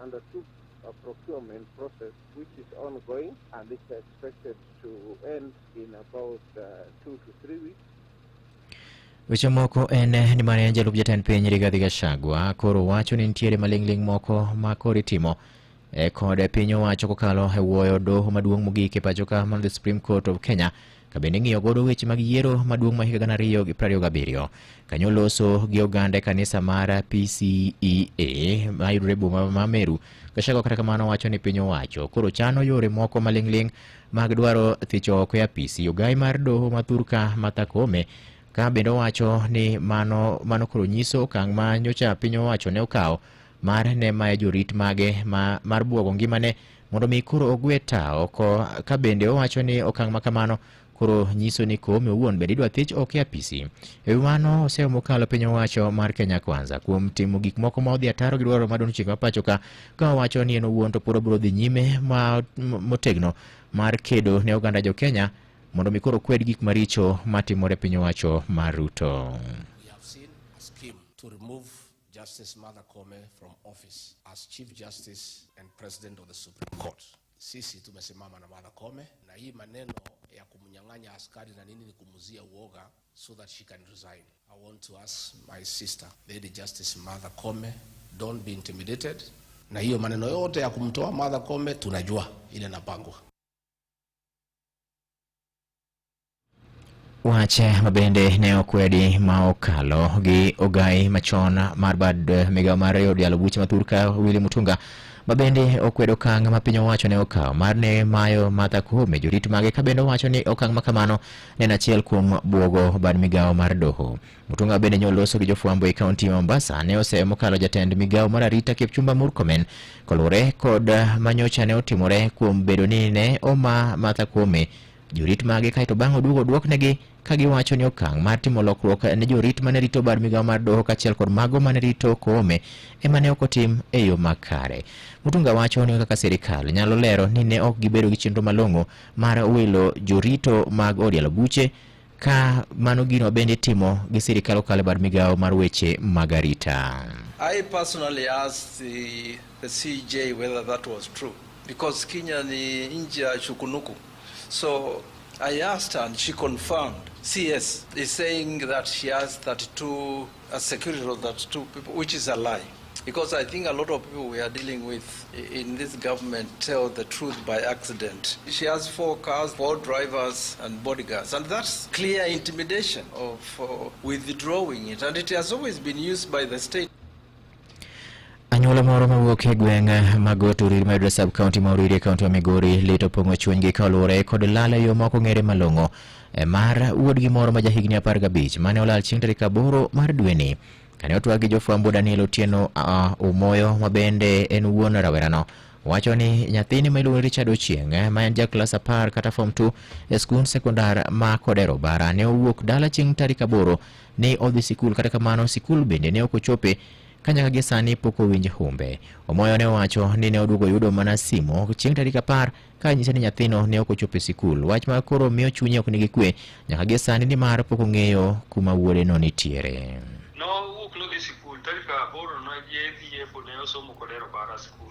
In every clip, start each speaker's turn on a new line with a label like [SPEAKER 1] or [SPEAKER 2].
[SPEAKER 1] undertook a procurement process which is ongoing and is expected to end in about 2 to 3 weeks.
[SPEAKER 2] Weche moko en ni mane jalup jatend piny Rigathi Gachagua koro wacho ni nitiere maling'ling' moko ma koro itimo e kod piny owacho kokalo e wuoyo doho maduong' mogik e pacho ka mano the Supreme Court of Kenya, ka bende ing'iyo godo weche mag yiero maduong' ma higa 2027. Kanyo loso gi oganda e kanisa mar PCEA mayudore e boma ma Meru. Gachagua kata kamano wacho ni piny owacho koro chano yore moko maling'ling' mag dwaro thicho oko e apisi ogai mar doho ma thurka Martha Koome, ka bende owacho ni mano koro nyiso okang' ma nyocha piny owacho ne okawo mar ne mayo jorit mage mar buogo ngimane mondo mi koro ogwe ta oko, ka bende owacho ni okang' ma kamano koro nyiso ni Koome owuon bende idwa thich oko e apisi. E wi mano, oseyo mokalo piny owacho mar Kenya Kwanza kuom timo gik moko ma odhi ataro gi dwaro madon chike ma pacho ka, ka owacho ni en owuon to pod obiro dhi nyime ma motegno mar kedo ne oganda jo Kenya mondo mi koro kwed gik maricho matimore piny owacho mar Ruto.
[SPEAKER 3] We have seen a scheme to remove Justice Martha Koome from office as Chief Justice and President of the Supreme Court. Sisi tumesimama na Martha Koome, na hii maneno ya kumnyang'anya askari na nini ni kumuzia uoga so that she can resign. I want to ask my sister, Lady Justice Martha Koome, don't be intimidated. Na hiyo maneno yote ya kumtoa Martha Koome tunajua ile inapangwa.
[SPEAKER 2] Wach mabende ne okwedi ma okalo gi ogai machon mar bad migawo mar od yalo buche mathurka Willy Mutunga, mabende okwedo okang' ma piny owacho ne okawo mar ne mayo Martha Koome jorit mage, ka bende owacho ni okang' ma kamano ne en achiel kuom buogo bad migawo mar doho. Mutunga bende nyoloso gi jofwambo e kaunti ma Mombasa ne oseyo mokalo jatend migawo mar arita Kipchumba Murkomen koluwore kod manyocha ne otimore kuom bedo ni ne oma Martha Koome jorit mage, kaeto bang'e oduogo oduoknegi, ka giwacho ni okang' mar timo lokruok ne jorit mane rito bad migawo mar doho kaachiel kod mago mane rito Koome ema ne ok otim e yo makare. Mutunga wacho ni kaka sirikal nyalo lero ni ne ok gibedo gi chenro malong'o mar wilo jorito mag od yalo buche, ka mano gino bende itimo gi sirikal kokalo e bad migawo mar weche mag arita.
[SPEAKER 4] I personally asked the CJ whether that was true because Kenya ni nchi ya chukunuku. So I asked her and she confirmed. CS is saying that she has 32, a security of 32 people, which is a lie. Because I think a lot of people we are dealing with in this government tell the truth by accident. She has four cars, four drivers, and bodyguards. And that's clear intimidation of withdrawing it. And it has always been used by the state.
[SPEAKER 2] Anyuola moro mawuok e gweng' mag Oturiri mayudore sub county ma Uriri e kaunti ma Migori lit opong'o chunygi ka oluwore kod lal e yo ma ok ong'ere malong'o mar wuodgi moro ma jahigni 15 mane olal chieng' tarik 8 mar dweni. Kane otwag gi jofwambo, Daniel Otieno Omoyo, ma bende en wuon rawerano, wacho ni nyathine ma iluongo ni Richard Ochieng', ma en ja klas 10 kata form 2 e skund sekondar ma Kodero Bara, ne owuok dala chieng' tarik 8 ni odhi sikul, kata kamano sikul bende ne ok ochope ka nyaka gi sani pok owinj humbe. Omoyo ne owacho ni ne oduogo yudo mana simo chieng' tarik 10 ka nyise ni nyathino ne ok ochopo e sikul. Wach ma koro miyo chunye ok nigi kwe nyaka gi sani nimar pok ong'eyo kuma wuode no nitiere.
[SPEAKER 5] Nowuok nodhi sikul tarik 8, nodhi yepo, ne osomo Kodero Bara skul.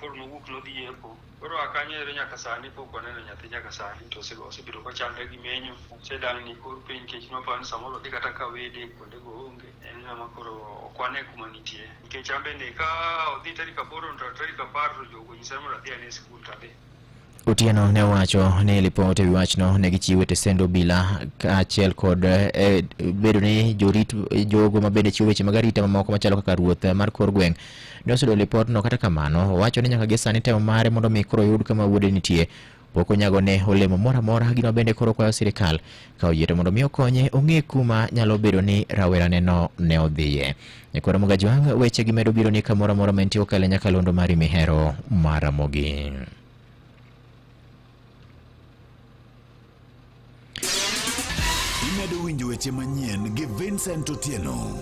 [SPEAKER 5] Koro nowuok nodhi yepo. Koro a kanyo ero nyaka sani pok waneno nyathi nyaka sani, to osebedo kochandre gi menyo. Osedangni kor piny nikech nwaparo ni samoro odhi kata ka wede kuondego onge. En ng'ama koro ok wane kuma nitie. Nikech an bende ka odhi tarik 8 to tarik 10 to jogo onyisa ni mondo adhi ane sikul to adhi.
[SPEAKER 2] Otieno ne owacho ni lipot e wi wachno ne gichiwo e tesend obila kaachiel kod bedo ni jorit jogo ma bende chiwo weche mag arita mamoko machalo kaka ruoth mar kor gweng' ne oseyudo lipotno. Kata kamano, owacho ni nyaka gi sani temo mare mondo mi koro oyud kama wuode nitie pok onyago ne olemo moro amora, gima bende koro kwayo sirikal ka oyie to mondo mi okonye ong'e kuma nyalo bedo ni raweraneno ne odhiye. Nyakoro Mugajwang', weche gi medo biro ni kamoro amora ma entie kokalo e nyakalondo mari mihero mar Ramogi.
[SPEAKER 6] Imedo winjo weche manyien gi Vincent Otieno.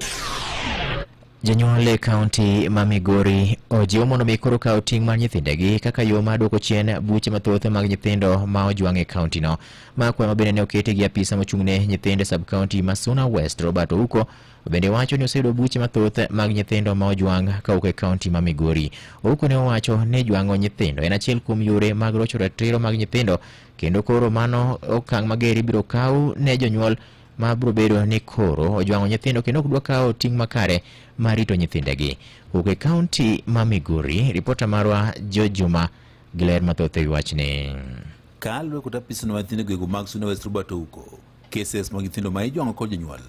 [SPEAKER 2] Jonyuol e kaunti ma Migori ojiw mondo mi koro kaw ting' mar nyithindegi kaka yo mar duoko chien buche mathoth mag nyithindo ma ojwang' e kauntino. Ma kwayo ma bende ne oketi gi apisa mochung' ne nyithindo e sub county ma Suna West, Robert Ouko. Bende wacho ni oseyudo buche mathoth mag nyithindo ma ojwang' kawuok e kaunti ma Migori. Ouko ne owacho ni jwang'o nyithindo en achiel kuom yore mag rocho ratiro mag nyithindo kendo koro mano okang' mager ibiro kaw ne jonyuol ma biro bedo ni koro ojwang'o nyithindo kendo ok dwa kawo ting' makare mar rito nyithindegi. Kowuok e kaunti ma Migori, ripota marwa George Juma gi ler mathoth e wi wachni.
[SPEAKER 6] Kaluwore kod apisno mar nyithindo gwego mag Suna West Robert Ouko, cases mag nyithindo ma ijwang'o kod jonyuol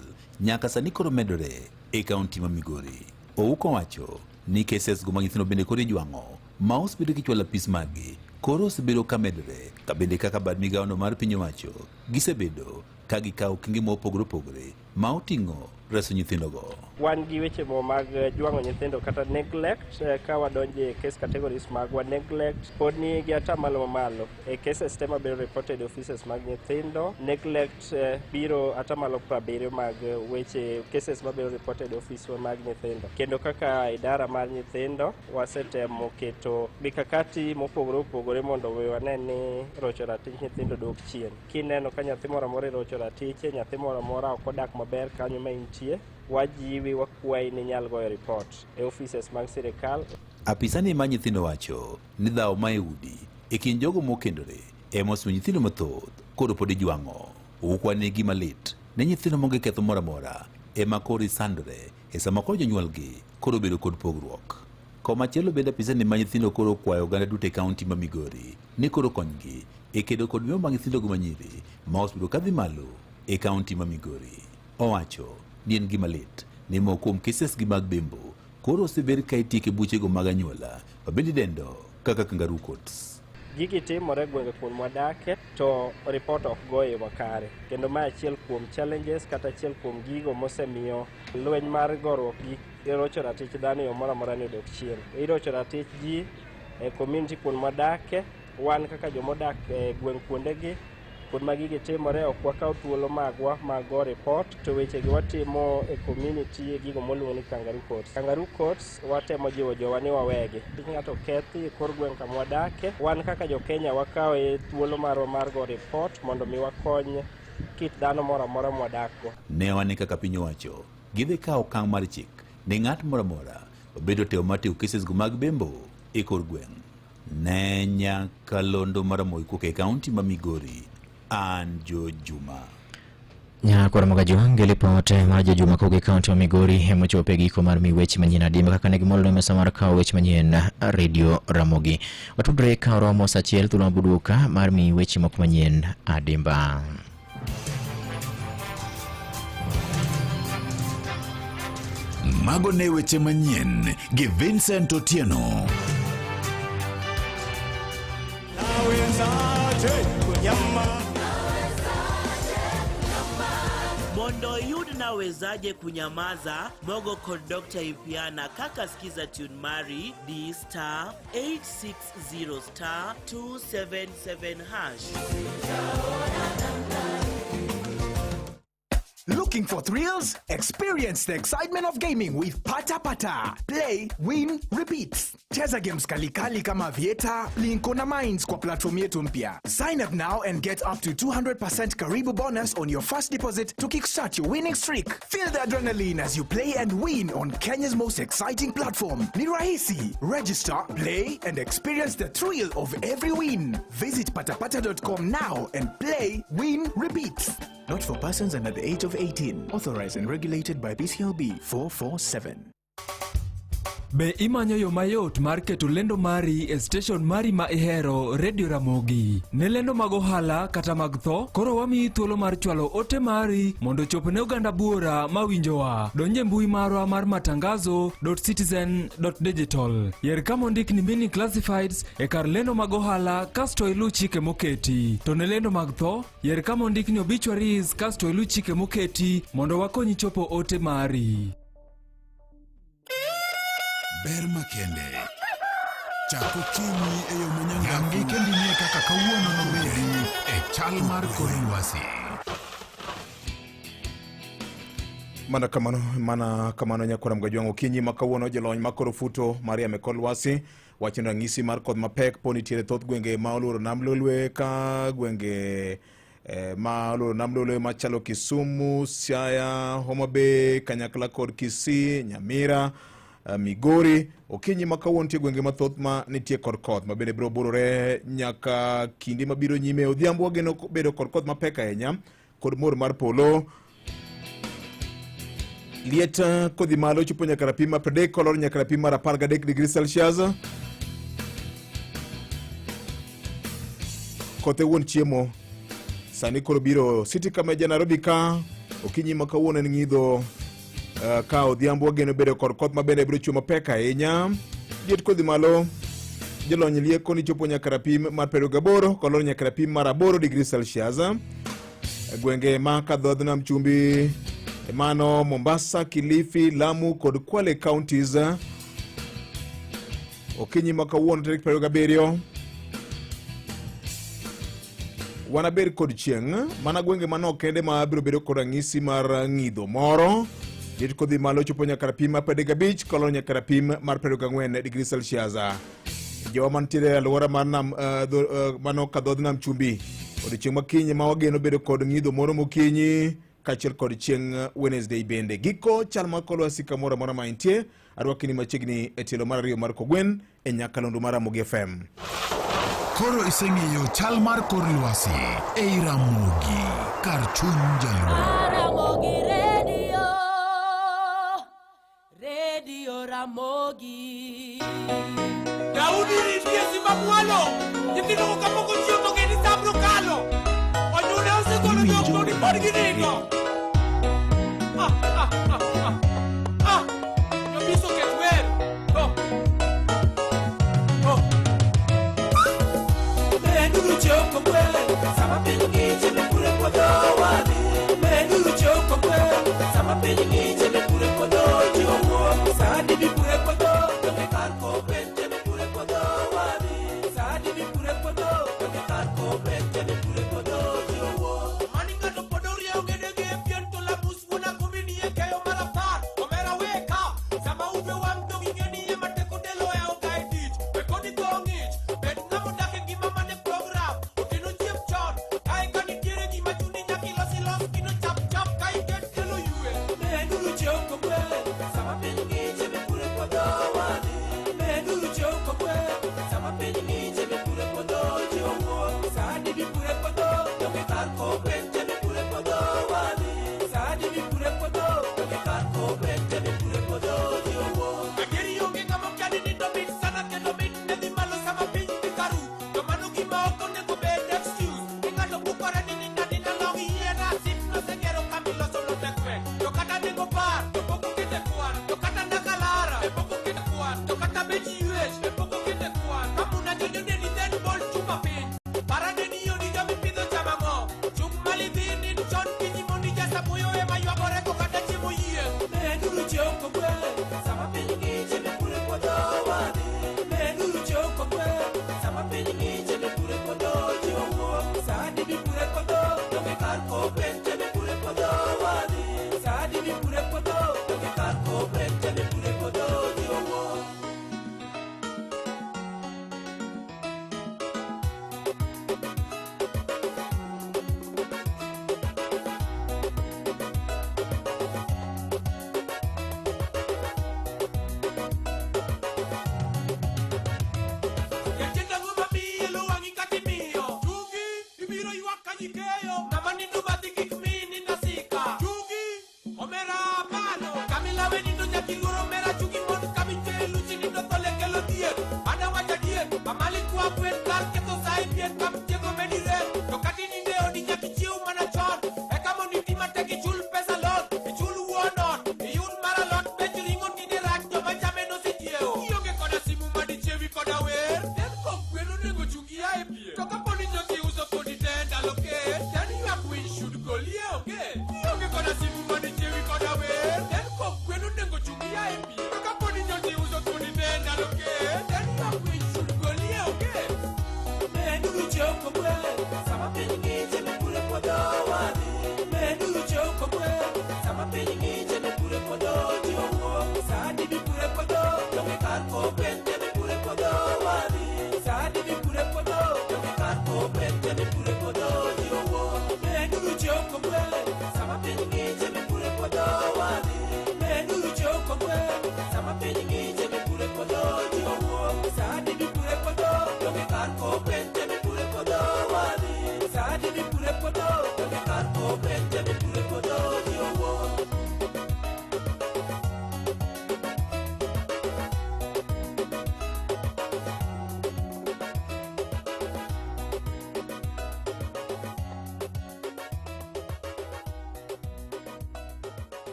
[SPEAKER 6] nyaka sani koro medore e kaunti ma Migori. Ouko wacho ni cases go mag nyithindo bende koro ijwang'o ma osebedo kichwalo apis maggi koro osebedo ka medore ka bende kaka bad migawono mar piny owacho gisebedo ka gikawo okenge mopogore opogore ma oting'o reso nyithindogo.
[SPEAKER 7] Wan gi weche mo mag jwang'o nyithindo kata neglect ka wadonjo e case categories magwa neglect pod ni gi atamalo mamalo e cases te mabedo reported e offices mag nyithindo neglect biro atamalo 70 mag weche cases mabedo reported e ofiswa mag nyithindo kendo kaka idara mar nyithindo wasetemo keto mikakati mopogore opogore mondo we wane ni rocho ratich nyithindo dok chien. Kineno ka nyathi moro amora irocho ratiche, nyathi moro amora ok odak maber kanyo ma intie, wajiwi wakwayi ni inyal goyo ripot e offices mag sirikal.
[SPEAKER 6] Apisani ma nyithindo wacho ni dhawo ma e udi e kind jogo mokendore ema osemiyo nyithindo mathoth koro pod ijwang'o. Ukwa ni gima lit ne nyithindo maonge ketho moro amora ema koro isandore e sama koro jonyuolgi koro obedo kod pogruok. Komachielo bende apisani ma nyithindo koro okwayo oganda duto e kaunti ma Migori ni koro konygi e kedo kod meo mag nyithindogo manyiri ma osebedo kadhi malo e kaunti ma Migori. Owacho ni en gima lit ni moko kuom cases gi mag bembo koro osebed ka itieko e buchego mag anyuola ma bende idendo kaka kangaroo courts.
[SPEAKER 7] Gigi timore e gwenge kuond mwadake to report ok go e yo makare kendo mae achiel kuom challenges kata achiel kuom gigo mosemiyo lweny mar goruok gi rocho ratich dhano e yo moro amora ni odok chien. Irocho ratich ji e community kuond mwadake wan kaka jomodak e gweng' kuondegi kuond ma gigi timore ok wakaw thuolo magwa mag go report to wechegi watimo e community e gigo moluongo ni kangaroo courts. Kangaroo courts watemo jiwo jowa ni wawegi. Kik ng'ato kethi e kor gweng' kama wadake. Wan kaka jo Kenya wakawe thuolo marwa mar go report mondo mi wakony kit dhano moro amora mwadakgo.
[SPEAKER 6] Ne wane kaka piny owacho gidhi kawo okang' mar chik ne ng'at moro amora obedo temo mar tieko cases go mag bembo e kor gweng'. Ne nyakalondo mar Ramogi kowuok e kaunti ma Migori, an George Juma.
[SPEAKER 2] Nyakwar Magajuang' gi lipot mar Jojuma kowuok e kaunti ma Migori emochopo e giko mar mi weche manyien adimba kaka ne gimolno e mesa mar kawo weche manyien Radio Ramogi. Watudre ka oromo saa achiel thuolo mabuduoka mar mi weche moko manyien adimba.
[SPEAKER 6] Mago ne weche manyien gi Vincent Otieno.
[SPEAKER 8] Mondo iyud nawezaje kunyamaza mogo kod Dr. Ipiana kaka skiza tune mari di star 860 star 277 hash.
[SPEAKER 9] Looking for thrills? Experience the excitement of gaming with Pata Pata. Play, win, repeat. Cheza games kalikali kama Aviator, Plinko na Mines kwa platform yetu mpya. Sign up now and get up to 200% Karibu bonus on your first deposit to kickstart your winning streak. Feel the adrenaline as you play and win on Kenya's most exciting platform. Ni rahisi. Register, play and experience the thrill of every win. Visit patapata.com now and play, win, repeat. Not for persons under the age of 18. Authorized and regulated by BCLB 447.
[SPEAKER 10] Be imanyo yo mayot mar keto lendo mari e station mari ma ihero Radio Ramogi? Ne lendo mag ohala kata mag tho, koro wamiyi thuolo mar chwalo ote mari mondo ochop ne oganda buora mawinjowa. Donj e mbui marwa mar matangazo.citizen.digital. Yer kama ondik ni mini classifieds e kar lendo mag ohala kasto iluw chike moketi. To ne lendo mag tho, Yer kama ondik ni obituaries kasto iluw chike moketi mondo wakonyi chopo ote mari.
[SPEAKER 6] Ber makende. Chak okinyi e yo manyangafu. Yangi kendo ing'e kaka kawuono nobedi e chal mar kor lwasi.
[SPEAKER 11] Mana kamano, mana kamano nyakwara Mgajwang' okinyi ma kawuono jolony ma koro futo mar yamo e kor lwasi wacho ni ranyisi mar koth mapek po nitiere thoth gwenge ma oluoro nam Lolwe ka gwenge Ma oluoro nam lolwe machalo Kisumu, Siaya, Homa Bay, kanyakla kod Kisii, Nyamira, Migori. Okinyi ma kawuono nitie gwenge mathoth ma nitie kod koth ma bende biro burore nyaka kinde mabiro nyime. Odhiambo wageno bedo kod koth mapek ahinya kod mor mar polo. Liet kodhi malo chopo nyaka rapim mar 30 kolor nyaka rapim mar 13 degree Celsius. Kothe wuon chiemo sani koro biro City Kameja Nairobi ka okinyi ma kawuono en ng'idho ka odhiambo wageno bedo kod koth ma bende biro chwe mapek ahinya. Liet kodhi malo jolony lieko ni chopo nyaka rapim mar 28 kolor nyaka rapim mar 8 degree Celsius. Gwenge ma kadhodh nam chumbi mano Mombasa, Kilifi, Lamu kod Kwale counties. Okinyi ma kawuono tarik 27 wanaber kod chieng' mana gwenge manok kende ma biro bedo kod ranyisi mar ng'idho moro. Liet kodhi malo chopo nyaka rapim mar 35 kolor nyaka rapim mar 24 degree Celsius. Jowa mantiere e alwora mar nam mano kadhodh nam chumbi odiochieng' makiny ma wageno bedo kod ng'idho moro mokinyi kaachiel kod chieng' Wednesday bende. Giko chal mar kor lwasi kamoro amora ma intie, arwaki ni machiegni e tielo mar ariyo mar Kogwen e nyakalondo mar Ramogi FM.
[SPEAKER 12] Koro iseng'eyo chal mar kor lwasi ei Ramogi kar chuny Jaluo.
[SPEAKER 13] Ramogi Radio, Radio Ramogi.
[SPEAKER 14] Daudi nitie simba mwalo. Nyithindo go kapok ochiew to gini sa biro kalo. Onyule osegolo dhok to ni pod ginindo. Ah, ah, ah, ah. Ah, Jobiso ket wer. Go. Go.
[SPEAKER 15] Meduru chiew kogwen, sama piny ng'ich eme pure puodho wadhi. Meduru chiew kogwen, sama piny ng'ich eme pure puodho ji owuok. Sa adi mipure puodho, donge kar kopen eme pure puodho wadhi. Sa adi mipure puodho, donge kar kopen eme pure puodho ji owuok.
[SPEAKER 14] Mani ng'ato pod oriewo gedege e pien to labus wuon akombi ni e keyo mar apar. Omera weka. Sama ube wang' to ging'e ni ema teko del ohewo ga e tich. We koni tho ng'ich. Bed ng'ama odak e ngima mane program. Otieno chiem chon. Kae ka nitiere gima chuni nyaka ilos ilos gino chap chap ka iket kelo ywe.
[SPEAKER 15] Meduru chiew kogwen, sama piny ng'ich eme pure puodho wadhi. Meduru chiew kogwen,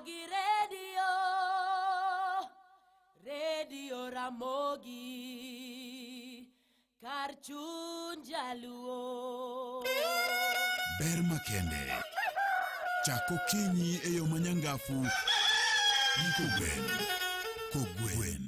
[SPEAKER 13] Ramogi Radio. Radio Ramogi. Kar chuny jaluo.
[SPEAKER 12] Ber makende. Chak okinyi e yo manyangafu gi kogwen. Kogwen.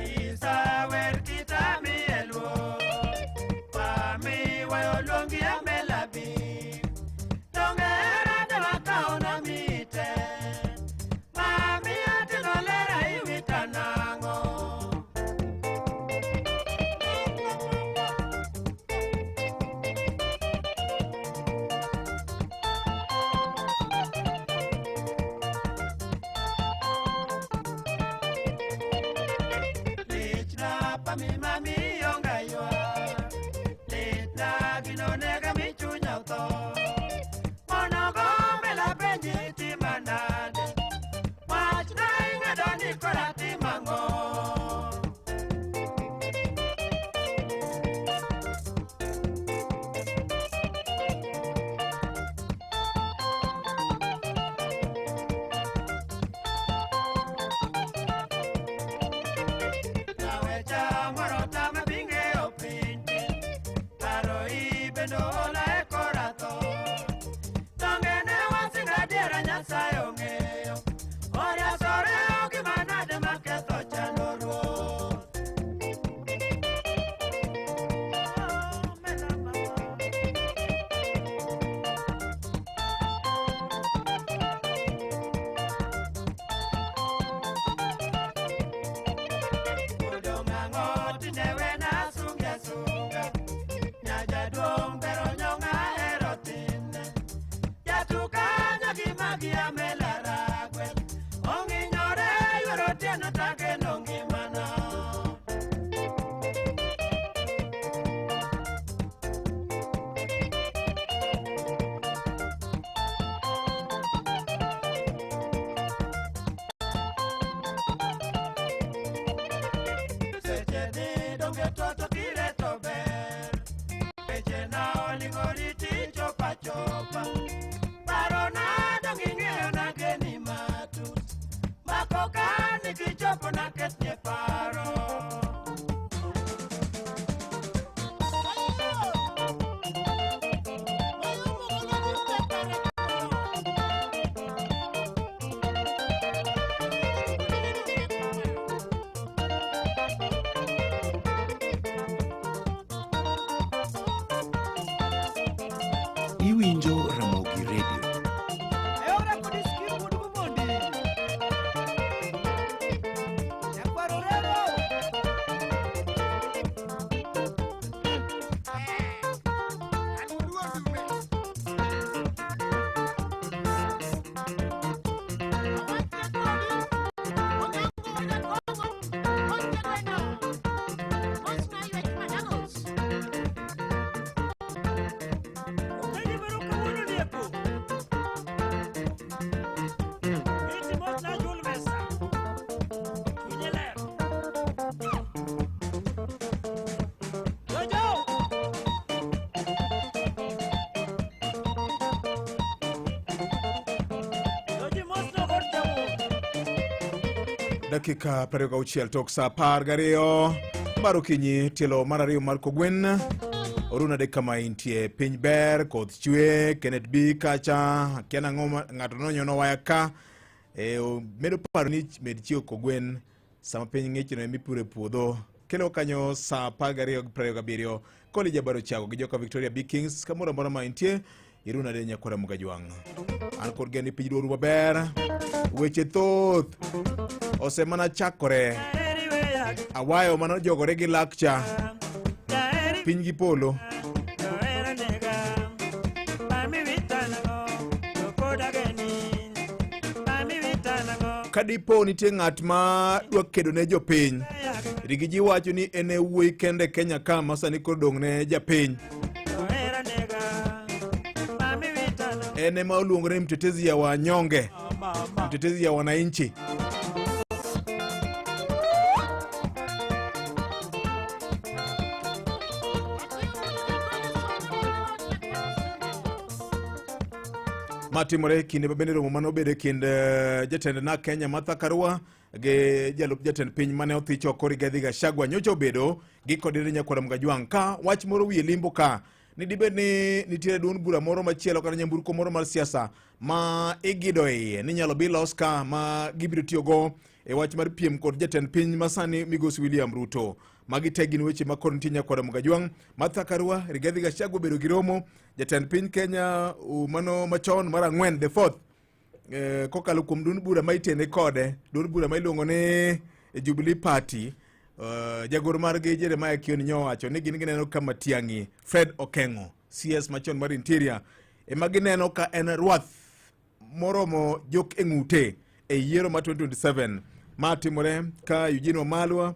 [SPEAKER 15] Isawer kitami e luo, mami wayo luongi amelabi. Dongera de wakao na mite, mami atino lera iwita nang'o. Lichna pami mami onge ywa, litna gino nega mi chunya otho. Monogo mela penji tima nade, wachna ing'ado ni kora timo ang'o. Nawecha moro tama bing'eyo piny paro ibendo ola e kora tho. Donge ne wasingo adiera Nyasaye ong'eyo, oriasore gima nade maketho chalo ruoth. Odong' ang'o tinde wena sungi asunga, nyajaduong' bero nyong' ahero tinne. Jatuka nyagi magi amela ragwe, ong'inyore ywero otieno tageno ngimana. Seche dhi donge toto kireto ber, weche na oling'ori tichopo achopa. Parona dong' ing'eyo nageni matut, mako ka nikichopo naketnie paro.
[SPEAKER 16] Iwinjo Ramogi Radio.
[SPEAKER 15] Eora kod iskir wuod Bumondi. Nyakwar Orero. Openji bero kawuono liepo. Iti mos na jul mesa. Chunye ler. Jojo! Joji mos no god jawuoth.
[SPEAKER 11] Dakika 26 tok sa 12 mar okinyi tielo mar ariyo mar kogwen oruna de kama intie piny ber koth chwe Kenneth B kacha akia nang'o ma- ng'ato nonyono waya ka e, medo paro ni med chiew kogwen sama piny ng'ichno ema ipuro e puodho kelo kanyo sa 12:27 koli jabaro chago gi joka Victoria B Kings kamoro amora ma intie iruna de nyakwara Mugajwang' an kod gen ni piny dworu maber weche thoth osemana chakore awayo mano jogore gi lakcha piny gi polo
[SPEAKER 15] Johera nega. Mami witanang'o, to pod ageni. Mami witanang'o,
[SPEAKER 11] ka dipo nitie ng'at ma dwa kedo ne jopiny Riggy G wacho ni en e wuoyi kende Kenya ka ma sani koro dong' ne japiny
[SPEAKER 15] johera nega. Mami witanang'o.
[SPEAKER 11] En ema oluongore ni mtetezi ya wanyonge, mtetezi ya wananchi. Ma timore e kinde ma bende romo mane obedo e kind eh, jatend NARC Kenya Martha Karua gi jalup jatend piny mane othich oko Rigathi Gachagua nyocha obedo gi kodire nyakwara Mgajwang' ka wach moro wiye limbo ka ni dibed ni nitiere duond bura moro machielo kata nyamburko moro mar siasa ma igido iye ni inyalo bi los ka ma gibiro tiyogo e wach mar piem kod jatend piny masani migosi William Ruto. Magi te gin weche ma koro nitie nyakwara Mgajwang'. Martha Karua, Rigathi Gachagua obedo gi romo, jatend piny Kenya uh, mano machon mar ang'wen the fourth eh, kokalo kuom duond bura ma itene kode, duond bura ma iluongo ni Jubilee Party uh, jagoro margi Jeremiah Kioni nyowacho ni gin gineno ka Matiang'i Fred Okengo CS machon mar Interior ema gineno ka en rwath moromo jok e ng'ute e yiero ma 2027 ma timore ka Eugene Wamalwa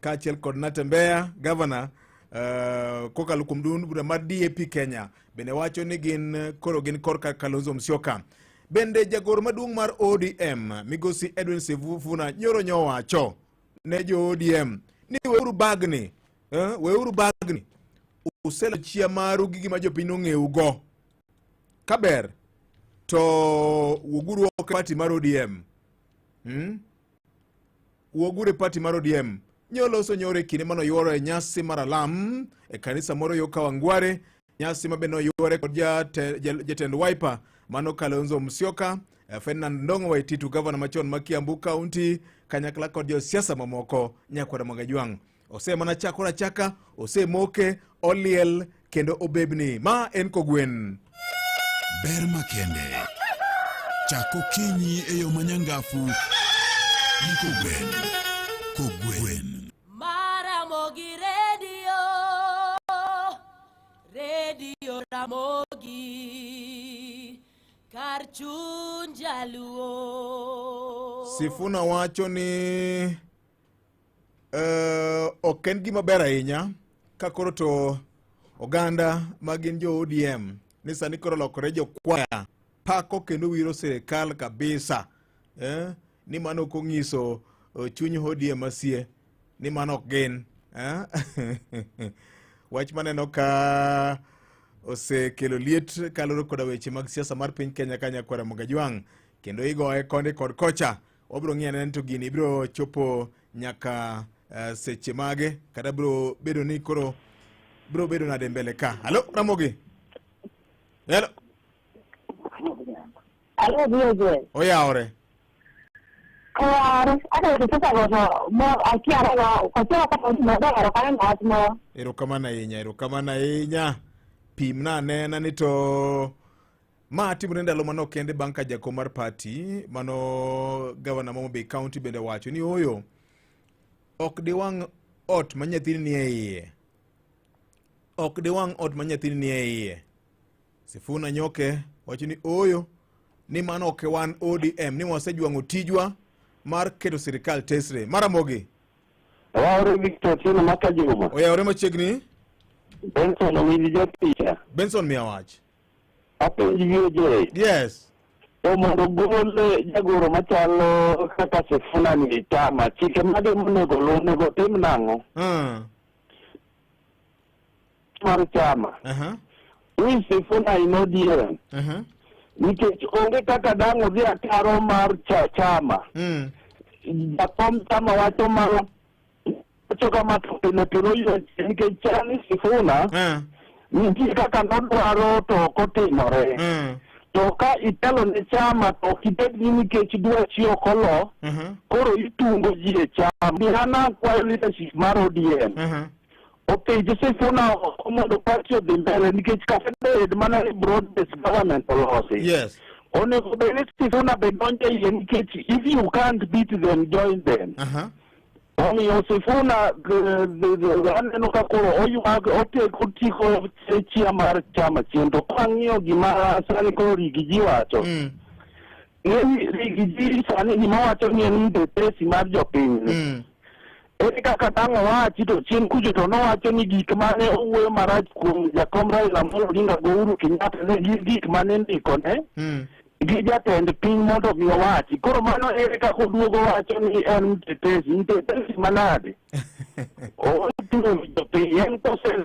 [SPEAKER 11] kaachiel kod Natembeya gavana uh, kokalo kuom duond bura mar DAP Kenya bende wacho ni gin koro gin korka Kalonzo Musyoka. Bende jagoro maduong' mar ODM migosi Edwin Sifuna nyoro nyowacho ne jo ODM ni weuru bagni eh, weuru bagni uselo chia maru gi gima jopiny ong'eu go kaber to wuoguru oko e party mar ODM hmm? Wuoguru e party mar ODM. Nyoloso nyoro e kinde mane oyuoro e nyasi mar alam e kanisa moro yo Kawangware, nyasi ma bende noyuore kod jatend Wiper mano Kalonzo Musyoka, eh, Ferdinand Ndong'o Waititu, gavana machon ma Kiambu County, kanyakla kod josiasa mamoko nyakwara Magajwang'. Osemana chakore achaka, osemoke, oliel kendo obebni. Ma en Kogwen.
[SPEAKER 12] Ber makende. Chak okinyi e yo manyangafu gi Kogwen. Kogwen.
[SPEAKER 13] Maramogi Radio, Radio Ramogi, kar chuny jaluo.
[SPEAKER 11] Sifuna wacho ni Uh, ok en gima ber ahinya ka koro to oganda ma gin jo ODM ni sani koro lokore jokwaya pako kendo wiro sirikal kabisa eh, ni mano ok onyiso eh, chuny ODM masie ni mano ok gin eh? Wach maneno ka osekelo liet kaluwore koda weche mag siasa mar piny Kenya ka nyakwara Mogajwang' kendo igoye koni kod kocha wabiro ng'iyo anena ni to gini biro chopo nyaka uh, seche mage kata biro bedo ni koro biro bedo nade mbele ka halo ramogi helo
[SPEAKER 16] Alo, VJ.
[SPEAKER 11] oyawore
[SPEAKER 16] Oyawore. Ata sasa goto mo akia rogo kochero kata maber ok aneno wach moro.
[SPEAKER 11] Erokamano ahinya, erokamano ahinya. Pimna anena ni to Ma timore ndalo manok kende bang' ka jakom mar party mano gavana ma Homa Bay County bende wacho ni ooyo ok diwang' ot ma nyathini nie iye ok diwang' ot ma nyathini nie iye Sifuna Nyoke wacho ni ooyo ni mano ok wan ODM ni wasejwang'o tijwa mar keto sirikal tesre Maramogi
[SPEAKER 17] Oyawore Victor Otieno maka Juma.
[SPEAKER 11] Oyawore machiegni
[SPEAKER 17] Benson Owili japicha.
[SPEAKER 11] Benson miya wach
[SPEAKER 17] Apenj VJ.
[SPEAKER 11] Yes.
[SPEAKER 17] To mondo gol eh, jagoro machalo kaka Sifuna ni e chama, chike mage monego luw onego tim nang'o? Mar chama. Who is Sifuna in ODM? Nikech onge kaka dang' odhi ataro mar cha chama. Jakom chama wacho ma wacho kama to pile pile oyueche nikech chal ni Sifuna nitie kaka nodwaro to ok otimore. To ka itelo ne chama to ok ibed ni nikech dwachi ok olo, koro itungo ji e chama. An akwayo leadership mar ODM opinj Sifuna oko mondo party odhi mbele nikech kata bed mana ni broad based government olosi.
[SPEAKER 11] Yes.
[SPEAKER 17] Onego bed ni Sifuna be donjo e iye nikech if you can't beat them, join them. Omiyo Sifuna aneno ka koro oywag otek otiko chia mar chama chien to kwang'iyo gima sani koro Riggy G wacho ng'eni Riggy G sani gima wacho ni en mtetezi mar jopiny ni. Ere kaka dang' owachi to chien kucho to nowacho ni gik mane owuoyo marach kuom jakom Raila Amolo Odinga go Uhuru Kenyatta ne gin gik mane ndikone gi jatend piny mondo mi owachi. Koro mano ere kaka oduogo wacho ni en mtetezi? Mtetezi manade? Otuo jopiny en kose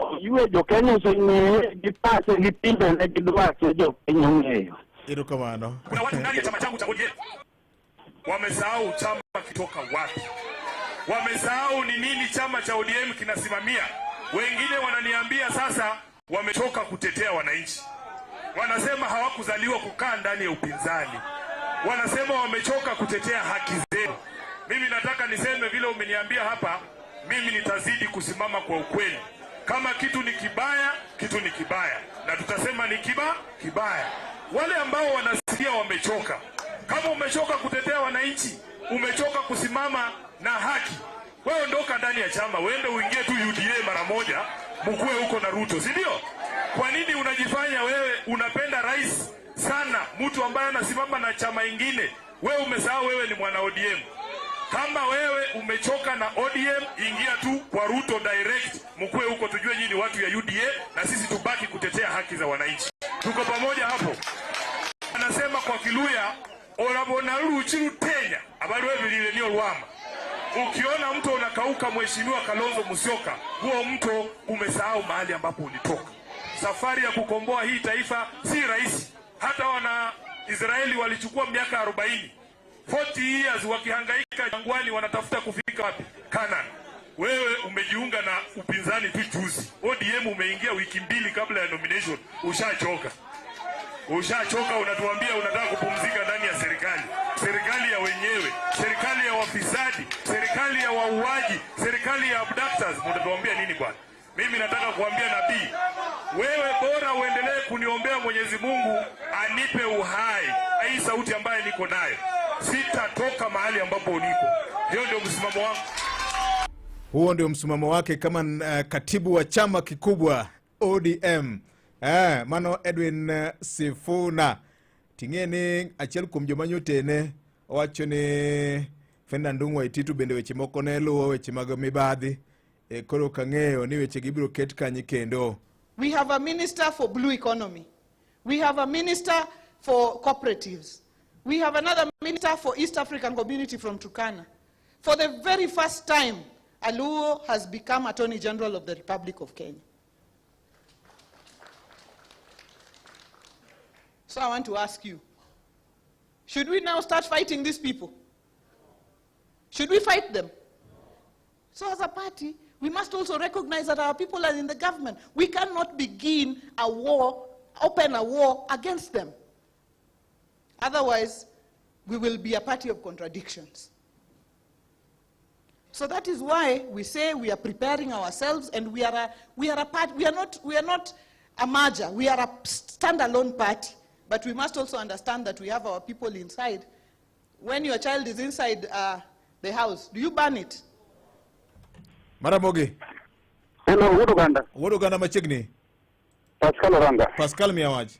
[SPEAKER 17] oywe jo Kenya oseng'eye gi pache gi timbene gi dwache jopiny ong'eyo.
[SPEAKER 11] Erokamano.
[SPEAKER 18] Kuna watu ndani ya chama changu cha ODM wamesahau chama kitoka wapi, wamesahau ni nini chama cha ODM kinasimamia. Wengine wananiambia sasa wamechoka kutetea wananchi, wanasema hawakuzaliwa kukaa ndani ya upinzani, wanasema wamechoka kutetea haki zenu. Mimi nataka niseme vile umeniambia hapa, mimi nitazidi kusimama kwa ukweli. Kama kitu ni kibaya, kitu ni kibaya, na tutasema ni kibaya. Wale ambao wanasikia wamechoka, kama umechoka kutetea wananchi, umechoka kusimama na haki, wewe ondoka ndani ya chama, uende uingie tu UDA mara moja, mkuwe huko na Ruto, si ndio? Kwa nini unajifanya wewe unapenda rais sana, mtu ambaye anasimama na chama ingine? Wewe umesahau wewe ni mwana ODM. Kama wewe umechoka na ODM, ingia tu kwa Ruto direct, mkuwe huko, tujue nyinyi ni watu ya UDA na sisi tubaki kutetea haki za wananchi. Tuko pamoja hapo. Anasema kwa Kiluya, olabona luchi lutenya abalwe bilile niyo lwama. Ukiona mto unakauka, Mheshimiwa Kalonzo Musyoka, huo mto umesahau mahali ambapo ulitoka. Safari ya kukomboa hii taifa si rahisi. Hata wana Israeli walichukua miaka 40, 40 years wakihangaika jangwani, wanatafuta kufika wapi? Canaan. Wewe umejiunga na upinzani tu juzi. ODM umeingia wiki mbili kabla ya nomination, ushachoka. Ushachoka, unatuambia unataka kupumzika ndani ya serikali. Serikali ya wenyewe, serikali ya wafisadi, serikali ya wauaji, serikali ya abductors. Mnatuambia nini bwana? Mimi nataka kuambia nabii, wewe bora uendelee kuniombea Mwenyezi Mungu anipe uhai. Hii sauti ambayo niko nayo, sitatoka mahali ambapo niko. Hiyo ndio msimamo wangu.
[SPEAKER 11] Huo ndio msimamo wake kama katibu wa chama kikubwa ODM. Mano Edwin Sifuna. Ting'e ni achiel kuom joma nyotene owacho ni Ferdinand Ndung'u Waititu bende weche moko ne luwo weche mag mibadhi. Koro kang'eyo ni weche gi biro ket kanye kendo.
[SPEAKER 19] We have a minister for blue economy. We have a minister for cooperatives. We have another minister for East African community from Turkana. For the very first time, Aluo has become Attorney General of the Republic of Kenya. So I want to ask you, should we now start fighting these people? Should we fight them? So as a party, we must also recognize that our people are in the government. We cannot begin a war, open a war against them. Otherwise, we will be a party of contradictions. So that is why we say we are preparing ourselves, and we are a, we are a part, we are not, we are not a merger, we are a standalone party. But we must also understand that we have our people inside. When your child is inside the house, do you burn it?
[SPEAKER 11] Maramogi.
[SPEAKER 20] Hello, Wuod Oganda.
[SPEAKER 11] Wuod Oganda machiegni.
[SPEAKER 20] Pascal Oranga.
[SPEAKER 11] Pascal miya wach.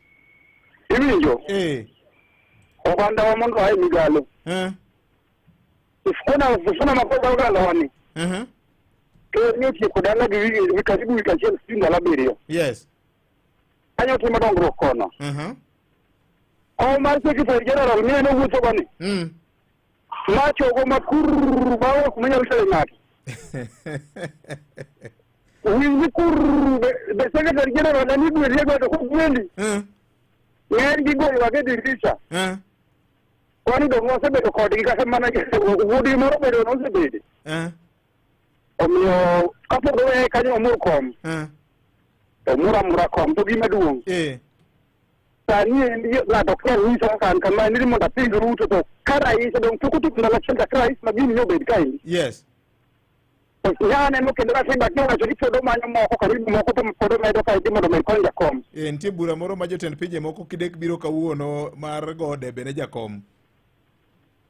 [SPEAKER 20] Iwinjo? Oganda wa mondo ae migalo. Sifuna makosa oganda wani. Ker ni otieko dala gi wiki karibu wiki achiel sijui ndalo abiriyo. Kanyo timo dongruok kono. Kom mar Secretary General mi en owuotho goni. Ma chogo ma kurr ma ok manyalo tere ng'ato. Winj ni kurr be Secretary General en igwelie godo kogwendi. Ng'eny gi golo wage dirisha. Kwani dong wasebedo kodgi kata mana wuodgi moro bedo nosebede. Omiyo kapok oweye kanyo omur kom. To omur amura kom to gima duong'. Sani endi ng'ato ok nyal nyisa kaka an kama ni mondo aping Ruto to ka rais dong' tok otuk ndalo achiel chakre rais ma gini obed kaendi. Nya aneno kendo katiba kiwacho ni pod omanyo moko karibu moko to pod omedo kaendi mondo omed kony jakom.
[SPEAKER 11] Nitie bura moro ma jotend pinje moko kidek biro kawuono mar go debe ne jakom.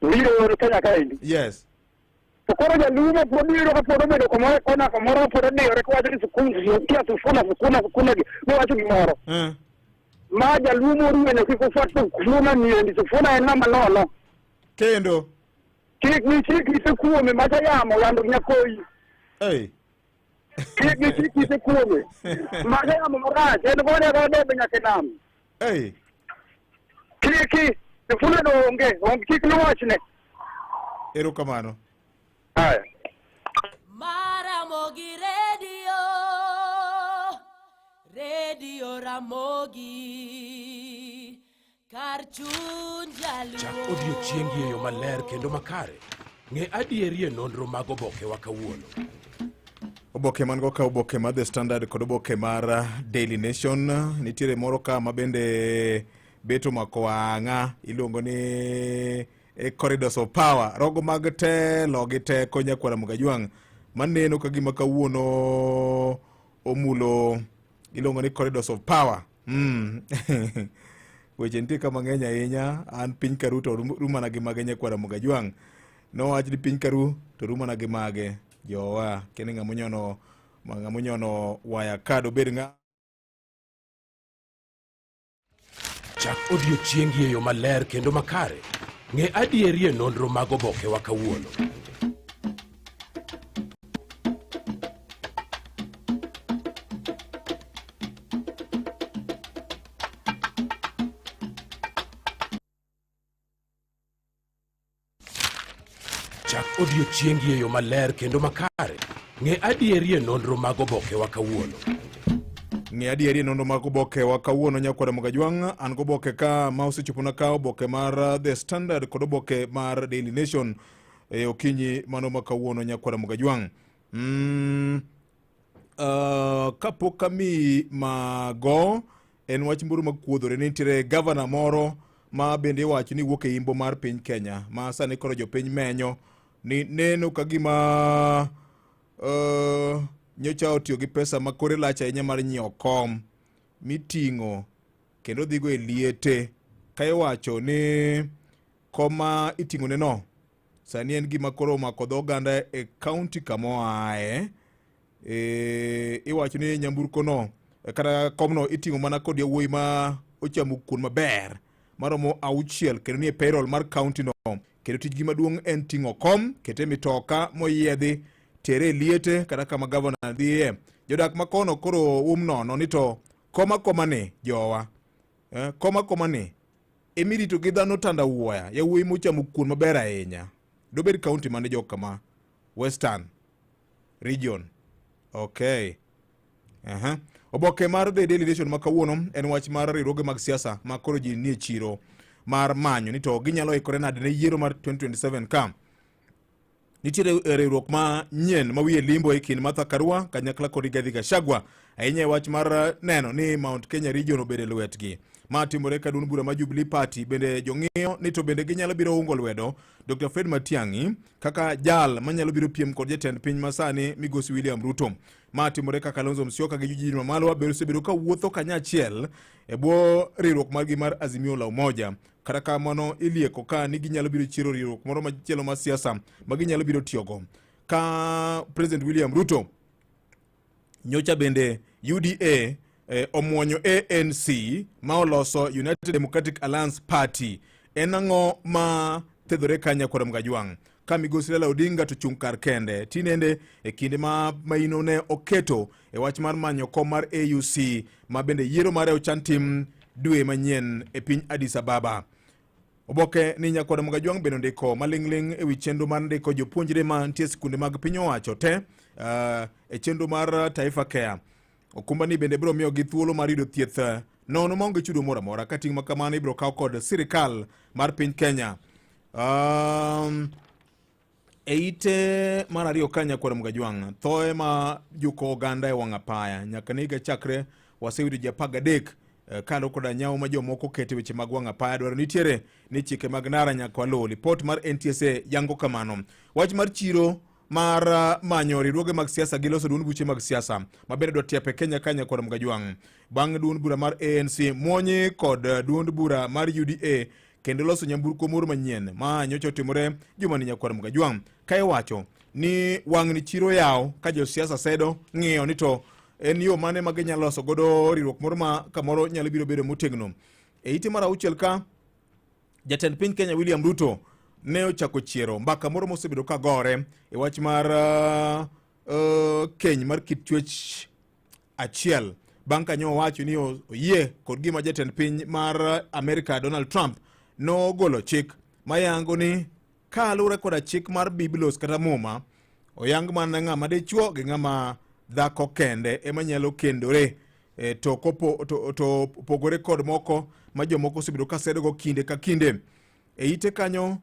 [SPEAKER 20] Biro Kenya kaendi. To koro jaluo ma pod iyudo ka pod obedo kamoro e kona kamoro pod odiyore kowacho ni sukun kia sufuna sukuna sukuna gi nowacho gimoro. Ma jaluo morwenyo kik ufuat sufuna niendi sufuna en ng'ama nono.
[SPEAKER 11] Kendo.
[SPEAKER 20] Kik gichik ite kuome macha yamo yando nyakoyi.
[SPEAKER 11] Hey.
[SPEAKER 20] Kik gichik ite kuome. Macha yamo marach en gone go debe nyaka e nam.
[SPEAKER 11] Hey.
[SPEAKER 20] Kiki Sifuna do onge, onge kik niwachne.
[SPEAKER 11] Erokamano.
[SPEAKER 20] Haya.
[SPEAKER 13] Maramogi Radio, Radio Ramogi, kar chuny jaluo.
[SPEAKER 3] Chak odiechiengi e yo maler kendo makare. Ng'e adieri e nonro mag obokewa kawuono.
[SPEAKER 11] Oboke man go ka oboke mar The Standard kod oboke mar Daily Nation nitiere moro ka ma bende bet omako wang'a iluongo ni e corridors of power rogo mag telo gi teko nyakwara Mugajwang' maneno ka gima kawuono omulo iluongo ni corridors of power mm. weche nitie ka mang'eny ahinya an piny karu to rumana gi mage nyakwara Mugajwang' nowach ni piny karu to rumana gi mage jowa kendo ng'ama onyono ng'ama onyono waya ka dobed ng'a
[SPEAKER 3] Chak odiechiengi e yo maler kendo makare. Ng'e adieri e nonro mag obokewa kawuono. Chak odiechiengi e yo maler kendo makare. Ng'e adieri e nonro mag obokewa kawuono.
[SPEAKER 11] Ng'e adieri e nonro mag obokewa kawuono nyakwara Mugajwang' an goboke ka ma osechopona ka oboke mar The Standard kod oboke mar Daily Nation e okinyi mano ma kawuono nyakwara Mugajwang'. Kapok amiyi mago en wach moro makuodhore ni nitiere gavana moro ma bende iwacho ni wuok e imbo mar piny Kenya ma sani koro jopiny menyo ni neno ka gima nyocha otiyo gi pesa ma kore lach ahinya mar nyiewo kom miting'o kendo dhigo e liete ka iwacho ni kom ma iting'one no sani en gima koro omako dho oganda e kaunti kama oaye. Iwacho ni nyamburko no kata komno iting'o mana kod yawuoyi ma ochamo kuon maber maromo auchiel kendo nie payroll mar kaunti no kendo tijgi maduong' en ting'o kom kete mitoka moyiedhi tere e liete kata kama gavana dhiye. Jodak ma kono koro um nono ni to koma koma ni jowa koma koma ni emirito gi dhano tanda wuoya yawuoyi mochamo kuon maber ahinya dobed kaunti mane jok kama Western Region. Okay. Oboke mar The Daily Nation ma kawuono en wach mar riwruoge mag siasa ma koro ji nie chiro mar manyo ni to ginyalo ikore nade ne yiero mar 2027 ka nitiere riwruok ma nyien ma wiye limbo e kind Martha Karua kanyakla kod Rigathi Gachagua ahinya e wach mar neno ni Mount Kenya region obedo e lwetgi. Ma timore ka duond bura ma Jubilee Party bende jong'iyo ni to bende ginyalo biro ungo lwedo Dr. Fred Matiang'i kaka jal manyalo biro piem kod jatend piny masani Migosi William Ruto. Ma timore ka Kalonzo Musyoka gi Eugene Wamalwa bende osebedo ka wuotho kanyachiel e bwo riwruok margi mar Azimio la Umoja. Kata kamano ilieko ka ni ginyalo biro chiero riwruok moro machielo mar siasa ma ginyalo biro tiyogo. Ka President William Ruto nyocha bende UDA omuonyo ANC ma oloso United Democratic Alliance Party. En ang'o ma thedhore kanya kod Mgajwang'? Ka migosi Raila Odinga to chung' kar kende tinende e kinde ma maino ne oketo e wach mar manyo kom mar AUC ma bende yiero mare ochan tim dwe manyien e piny Addis Ababa. Oboke ni nyakwar Mgajwang' bende ondiko maling'ling' e wi chenro mar ndiko jopuonjre ma nitie sikunde mag piny owacho te e chenro mar Taifa Care. Okumba ni bende biro miyogi thuolo mar yudo thieth nono maonge chudo moro amora ka ting' ma kamano ibiro kaw kod sirikal mar piny Kenya. E ite mar ariyo ka nyakwar Mgajwang' thoe ma juko oganda e wang' apaya nyaka ne higa chakre waseyudo ji 13 kalo koda nyawo ma jomoko kete weche mag wang' apaya dwaro nitiere ni chike mag nara nyaka waluw. Lipot mar NTSA yango kamano. Wach mar chiro mar manyo riwruoge mag siasa gi loso duond buche mag siasa ma bende dwa tiap e Kenya ka nyakwar Mgajwang' bang' duond bura mar ANC muonyi kod duond bura mar UDA kendo loso nyamburko moro manyien ma nyocha otimore jumani nyakwar Mgajwang' ka iwacho ni wang'ni chiro yawo ka josiasa sedo ng'iyo ni to en yo mane ma ginyalo loso godo riwruok moro ma kamoro nyalo biro bedo motegno. E ite mar auchiel ka jatend piny Kenya William Ruto ne ochako chiero mbaka moro mosebedo ka gore e wach mar keny mar kit chwech achiel bang' ka nyo owacho ni oyie kod gima jatend piny mar Amerika Donald Trump nogolo chik mayango ni kaluwore koda chik mar Biblos kata Muma, oyang mana ng'ama dichuo gi ng'ama dhako kende ema nyalo kendore e, to, kopo, to, to pogore kod moko ma jomoko osebedo ka sedogo kinde ka kinde. E ite kanyo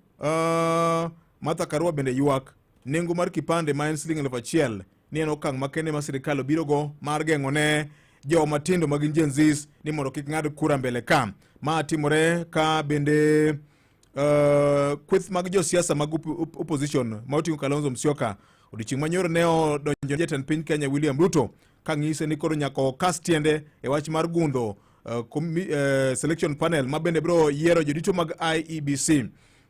[SPEAKER 11] Martha Karua bende ywak nengo mar kipande ma en siling 1000 ni en okang' makende ma sirikal obirogo mar geng'o ne joma tindo ma gin Gen Zs ni mondo kik ng'ad kura mbele ka. Ma timore ka bende kweth mag josiasa mag opposition ma oting'o Kalonzo Musyoka odiochieng' manyoro ne odonjo jatend piny Kenya William Ruto ka ng'ise ni koro nyaka okas tiende e wach mar gundho selection panel ma bende biro yiero jodito mag IEBC.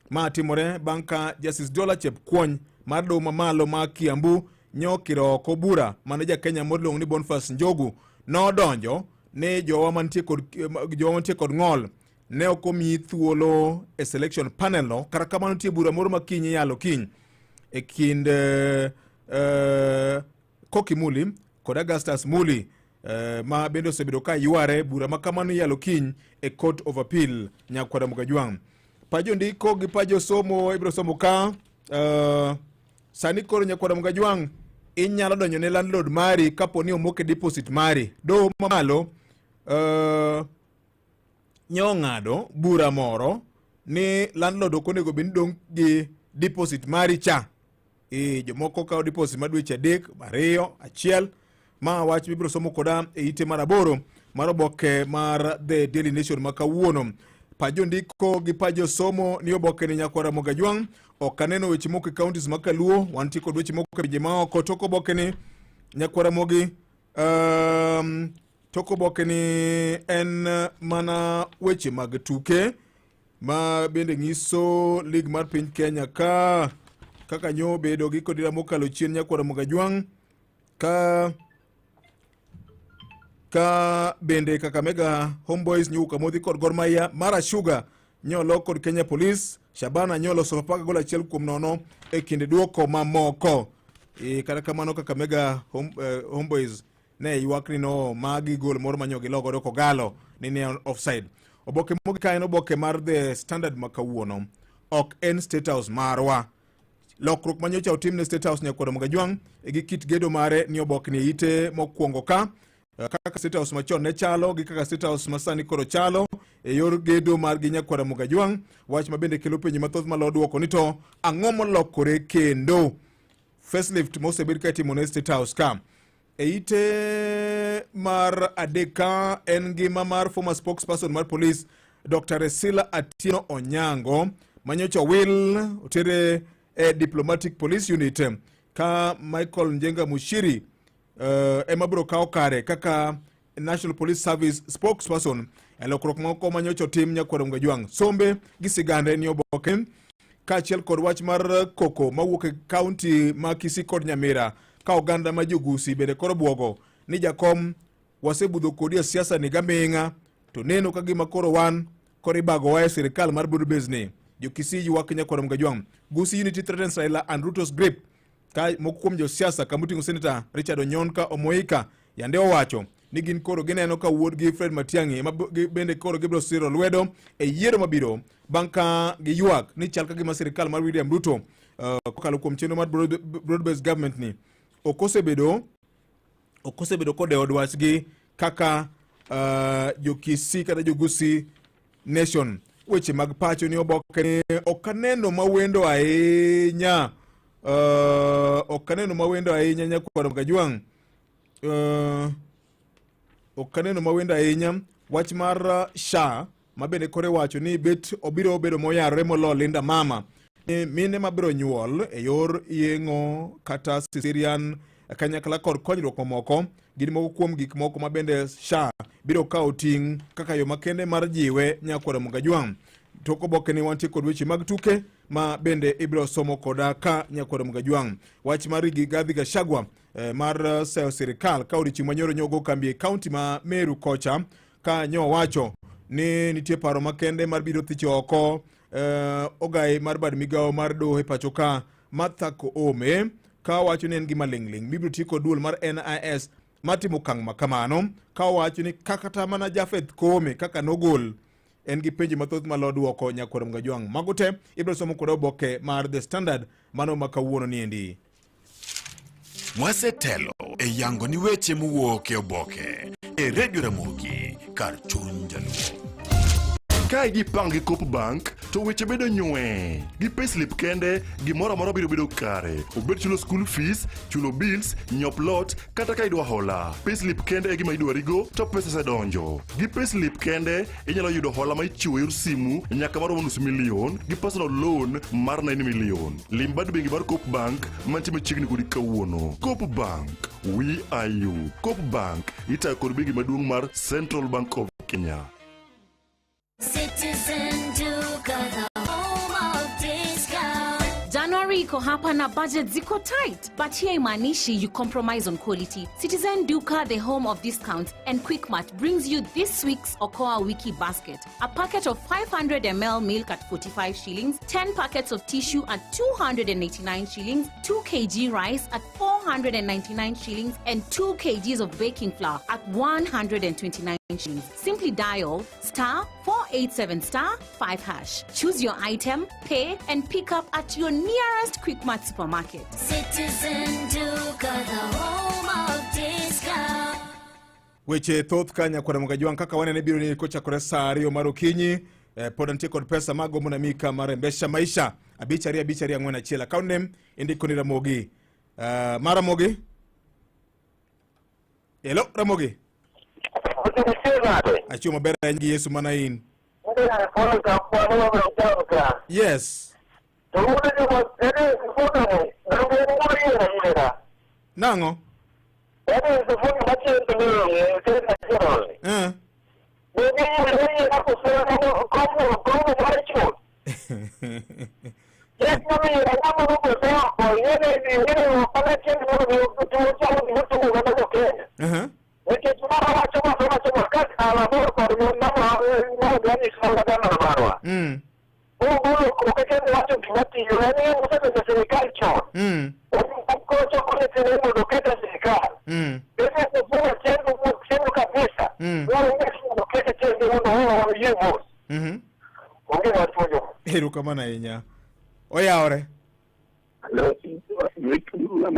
[SPEAKER 11] Ma timore bang' ka Justice Jola Chepkwony mar doho mamalo ma Kiambu nyokiro oko bura mane ja Kenya moluongo ni Boniface Njogu nodonjo ni jowa mantie kod jowa mantie kod ng'ol ne ok omi thuolo e selection panel no. Kata kamano nitie bura moro ma kiny iyalo kiny e kind Koki Muli kod Augustus Muli ma bende osebedo ka yware. Bura ma kamano iyalo kiny e Court of Appeal Nyakwara Mugajwang'. Pa jondiko gi pa josomo ibiro somo ka sani koro Nyakwara Mugajwang' inyalo donjo ne landlord mari kapo ni omoke deposit mari. Doho mamalo nyo ng'ado bura moro ni landlord ok onego bed ni dong' gi deposit mari cha. Jomoko kawo deposit ma dweche 3, 2, 1. Ma wach mibiro somo koda e ite mar 8 mar oboke mar The Daily Nation ma kawuono. Pa jondiko gi pa josomo ni oboke ni Nyakwara Mogajwang' ok aneno weche moko e counties ma Kaluo, wantie kod weche moko e pinje maoko. Tok oboke ni Nyakwara Mogi, tok oboke ni en mana weche mag tuke ma bende nyiso lig mar piny Kenya ka kaka nyo bedo gi kodira mokalo chien Nyakwara Mogajwang' ka bende Kakamega Homeboys nyuka modhi kod Gor Mahia, Mara Sugar nyolo kod Kenya Police, Shabana nyolo Sofapaka gol 1-0 e kinde duoko mamoko. Kata kamano Kakamega Homeboys ne ywak ni no magi gol moro manyo gilogo godo Kogalo ni ne offside. Oboke mogik ka en oboke mar The Standard ma kawuono. Ok en State House marwa. Lokruok manyocha otim ne State House Nyakwar Mogajwang' gi kit gedo mare ni oboke ni ite mokwongo ka kaka State House machon ne chalo gi kaka State House masani koro chalo e yor gedo margi Nyakwar Mogajwang', wach ma bende kelo penjo mathoth malo duoko ni to ang'o molokore kendo facelift mosebed ka itimo ne State House ka. E ite mar adek ka en ngima mar former spokesperson mar police Dr. Resila Atieno Onyango manyocha wil otere e Diplomatic Police Unit ka Michael Njenga Mushiri ema biro kawo kare kaka National Police Service spokesperson e lokruok moko manyocha otim Nyakwar Mgajwang'. Sombe gi sigande ni oboke kaachiel kod wach mar koko mawuok e kaunti ma Kisii kod Nyamira ka oganda ma Jogusi bende koro bwogo ni jakom wasebudho kodi e siasa ni gaming'a to neno ka gima koro wan koro ibagowa e sirikal mar broad base ni. Jo-Kisii ywak Nyakwar Mgajwang'. Gusii Unity threatens Raila and Ruto's grip. Ka moko kuom josiasa kamoting'o Senator Richard Onyonka Omoika yande owacho ni gin koro gineno ka wuodgi Fred Matiang'i ema bende koro gibiro siro lwedo e yiero mabiro bang' ka giywak ni chal ka gima sirikal mar William Ruto kokalo kuom chenro mar broad based government ni ok osebedo kodewo dwachgi kaka jo-Kisii kata jo-Gusii Nation. Weche mag pacho ni oboke ni ok aneno mawendo ahinya. Ok aneno mawendo ahinya Nyakwar Kajwang'. Ok aneno mawendo ahinya. Wach mar SHA ma bende kore wacho ni bet obiro bedo moyarore molo Linda Mama. Ni mine mabiro nyuol e yor yeng'o kata cesarean kanyakla kod konyruok mamoko gin moko kuom gik moko ma bende SHA biro kawo ting' kaka yo makende mar jiwe Nyakwar Mugajwang'. Tok oboke ni wantie kod weche mag tuke ma bende ibiro somo koda ka Nyakwar Mugajwang'. Wach mar Rigathi Gachagua mar seyo sirikal ka odiochieng' manyoro nyogo kambi e kaunti ma Meru kocha ka nyo wacho ni nitie paro makende mar biro thicho oko ogai mar bad migawo mar doho e pacho ka Martha Koome ka wacho ni en gima ling'ling' mibiro ti kod duol mar NIS mar timo okang' ma kamano ka owacho ni kata mana Japheth Koome kaka nogol en gi penjo mathoth ma lodwoko nyakwar Mgajwang'. Mago te ibiro somo kod oboke mar The Standard mano ma kawuono niendi.
[SPEAKER 12] Wasetelo e yango ni weche mowuok e oboke e Radio Ramogi kar chuny jaluo.
[SPEAKER 21] Ka ijipang gi Coop Bank to weche bedo nywe. Gi payslip kende, gimoro amora biro bedo kare. Obed chulo school fees, chulo bills, nyiewo plot, kata ka idwa hola. Payslip kende e gima idwarigo to pesa osedonjo. Gi payslip kende, inyalo yudo hola ma ichiwo e yor simu nyaka maromo nus milion gi personal loan mar 9 million. Lim bad bengi mar Coop Bank mantie machiegni kodi kawuono. Coop Bank, we are you. Coop Bank itayo kod bengi maduong' mar Central Bank of Kenya.
[SPEAKER 22] Citizen Duka, the home of discount.
[SPEAKER 23] January iko hapa na budget ziko tight, but here imaanishi you compromise on quality. Citizen Duka, the home of discounts and Quickmart, brings you this week's Okoa Wiki Basket. A packet of 500 ml milk at 45 shillings, 10 packets of tissue at 289 shillings, 2 kg rice at 499 shillings, and 2 kgs of baking flour at 129 shillings. Simply dial star 487 star 5 hash. Choose your item, pay, and pick up at your nearest Quickmart supermarket.
[SPEAKER 22] Citizen Duka, the home of discount.
[SPEAKER 11] Weche thoth ka nyakwar Mgajwang' kaka wanene biro ni kochakore saa ariyo mar okinyi pod antie kod pesa magombo na mika mar Embesha Maisha 5 2 5 2 4 1. Account name indiko ni Ramogi. Mar Ramogi? Hello Ramogi. Achiew maber ahinya gi Yesu mana in. Yes. Nang'o? Erokamano ahinya. Oyawore.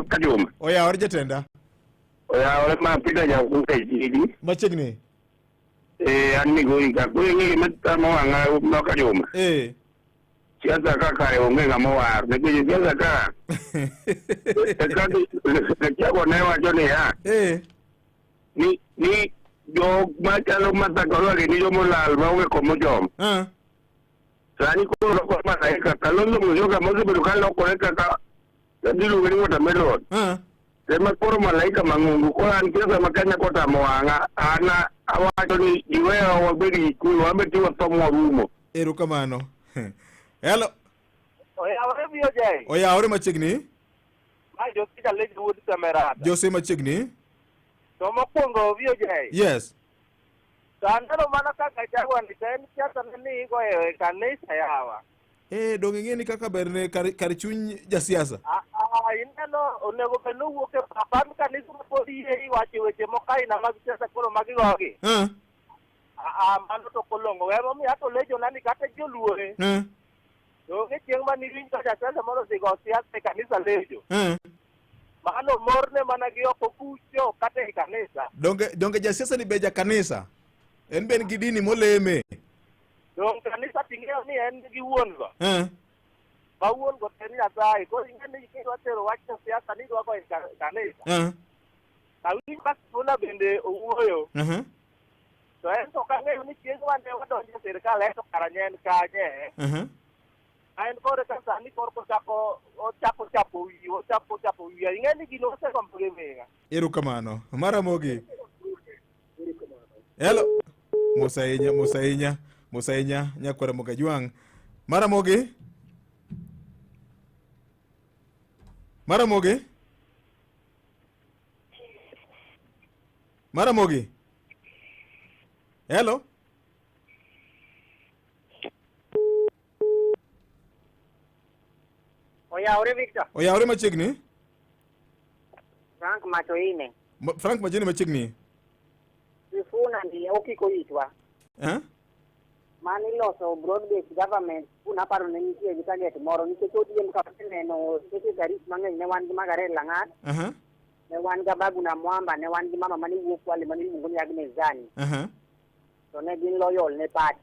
[SPEAKER 24] Kajuma.
[SPEAKER 11] Oyawore jatenda.
[SPEAKER 24] Oyawore ma Peter Nyankuka Ijiji.
[SPEAKER 11] Machiegni.
[SPEAKER 24] An Migori ka. Koro ing'e gima tamo wang'a ma Kajuma. Siasa ka kare onge ng'ama owar. Nikech siasa ka. Kaka ne wacho niya. Ni jok machalo Martha Karua gi jomolal maonge komochomo. Sani koro loko malaika Kalonzo Musyoka mosebedo ka lokore kaka iluonge ni watermelon. Ema koro malaika mang'ongo koro an siasa ma Kenya kotamo wang'a an awacho ni giwewa wabed gi kwe wan be ti watho mwarumo.
[SPEAKER 11] Erokamano. Hello.
[SPEAKER 1] Oyawore BOJ.
[SPEAKER 11] Oyawore machiegni.
[SPEAKER 1] Ma Jose Jalej wuod Semerada.
[SPEAKER 11] Jose machiegni.
[SPEAKER 1] To mokwongo BOJ.
[SPEAKER 11] Yes.
[SPEAKER 1] To aneno mana kaka Gachagua ni to en siasa ne ni igoyo e kanisa yawa.
[SPEAKER 11] Donge ing'e ni kaka ber ne kar chuny jasiasa?
[SPEAKER 1] Ineno onego bed ni owuok e pap. An kanisa ma pod yie iwacho weche moko aina mag siasa koro magigogi. Mano to kolong'o. Emomiyo ato lejona ni kata joluore. To onge chieng' mane iwinj ka jasiasa moro odhi go siasa e kanisa lejo. Mano morne mana gi oko kucho kata e kanisa.
[SPEAKER 11] Donge jasiasa ni be ja kanisa? En be en gi dini moleme.
[SPEAKER 1] Dong kanisa ting'eyo ni en gi wuon go. Ma wuon go en Nyasaye. Koro ing'e ni kidwa tero wach e siasa ni idwa go e kanisa. Awinj ka Sifuna bende owuoyo. To en to kang'eyo ni chieng' mane wadonjo e sirkal en to kara ne en kanye. En kore ka sani korka ochako chapo wiye, ochako chapo wiye. Ing'e ni gino osegombo gi ming'a.
[SPEAKER 11] Erokamano. Maramogi. Hello. Mos ahinya, mos ahinya, mos ahinya nyakwara Mogajwang'. Maramogi. Maramogi. Maramogi. Hello.
[SPEAKER 2] Oyawore Victor.
[SPEAKER 11] Oyawore machiegni?
[SPEAKER 2] Frank Machoine.
[SPEAKER 11] Frank Machoine machiegni.
[SPEAKER 2] Sifuna ndi okiko itwa.
[SPEAKER 11] Eh?
[SPEAKER 2] Mane iloso broad based government kuna paro ne nitie gi target moro nikech ODM ka waseneno secretaries mang'eny ne wan gi Margaret Lang'at, ne wan gi Ababu Namwamba, ne wan gi mama mane wuok Kwale mane iluongo ni Agnes Zani. To ne gin loyal ne party.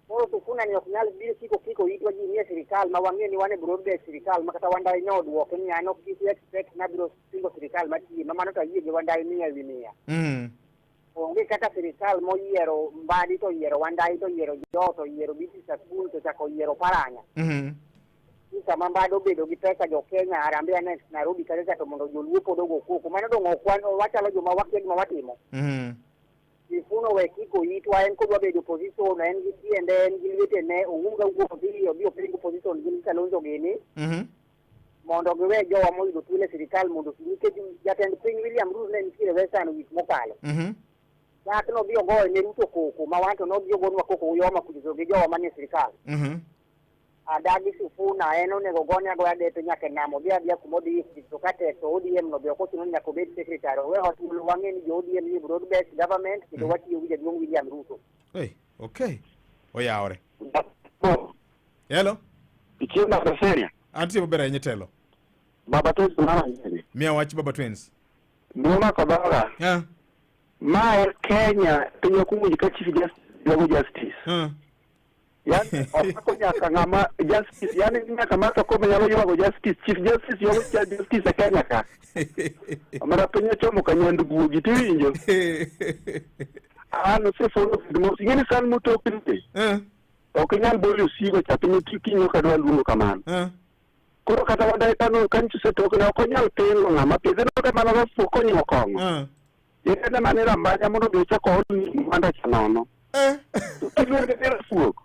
[SPEAKER 2] Koro Sifuna ni ok nyal biro siko kiko itwa ji nie sirikal ma wang'eyo ni wan e broad based sirikal ma kata Wandayi ne oduoke ni an ok kik expect nabiro singo sirikal matiye ma mano to ayie gi Wandayi mia ewi mia. Onge kaka sirikal moyiero Mbadi to oyiero Wandayi to oyiero Joho to oyiero Beatrice Askul to chako oyiero Paranya. Ni sama Mbadi obedo gi pesa jo Kenya Harambee Annex Nairobi kacha cha to mondo joluo pod ogo koko. Mano dong' ok wan wachalo joma wakia gima watimo. Sifuna owe kiko itwa en kodwa bedo opposition en gi tiende en gi lwetene owuog awuok odhi odhi oping opposition gin Kalonzo gini mondo giwe jowa moyudo thuolo e sirikal mondo oti nikech jatend piny William Ruto ne nitiere Western wik mokalo. Chak nodhi ogoyo ne Ruto koko ma wan to nodhi ogonwa koko Uyoma kucho gi jowa manie sirikal. Adagi Sifuna en onego gone agoya depe nyaka e nam odhi adhiya kuma odhi to ka tek to ODM no be ok ochuno ni nyaka obed secretary owewa thuolo wang'e ni jo ODM ni broad based government kendo watiyo gi jaduong' William Ruto.
[SPEAKER 11] Hey, okay. Oyawore. Hello.
[SPEAKER 20] Ichiemo nade Seria?
[SPEAKER 11] Antie maber ahinya telo.
[SPEAKER 20] Baba Twins mara nyeri.
[SPEAKER 11] Miya wach Baba Twins.
[SPEAKER 20] Gima dhoga.
[SPEAKER 11] Yeah.
[SPEAKER 20] Ma en Kenya piny ok owinj ka Chief Justice ywago justice. Yani omako nyaka ng'ama justice yani nyaka Martha Koome nyalo ywago justice Chief Justice ywago justice e Kenya ka. Omera piny ochomo ka nyand guogi tiwinjo. An osefolo gik mos ing'e ni san motokni. Ok inyal bolo osigo cha piny kinyo ka dwa luongo kamano. Koro kata wadae kano kanyo osetokne ok onyal pingo ng'ama pidhe no kata mana rofuok konyiewo kong'o. Yedhe mane rambanya mondo mi ochak ool mwanda cha nono. Iluonge ni rafuok.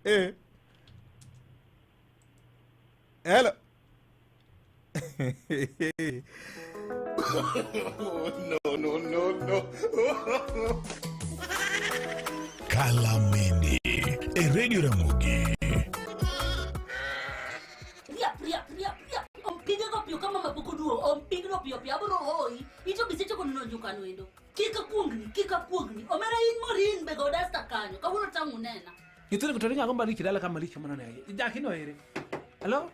[SPEAKER 11] Hello.
[SPEAKER 4] No, no, no, no.
[SPEAKER 12] Kalamende e Radio Ramogi.
[SPEAKER 5] Riap, riap, riap, riap. Ompige go piyo kama mapok oduogo. Ompigno piyo piyo. Abiro hoyi. Ito be sechego neno nyukano endo. Kik akuongni, kik akuongni. Omera in morin be go dasta kanyo. Kawuono tang' unena.
[SPEAKER 15] Nyithindo to ringo malich dala ka malich kamano ne. Jaki no ere. Hello?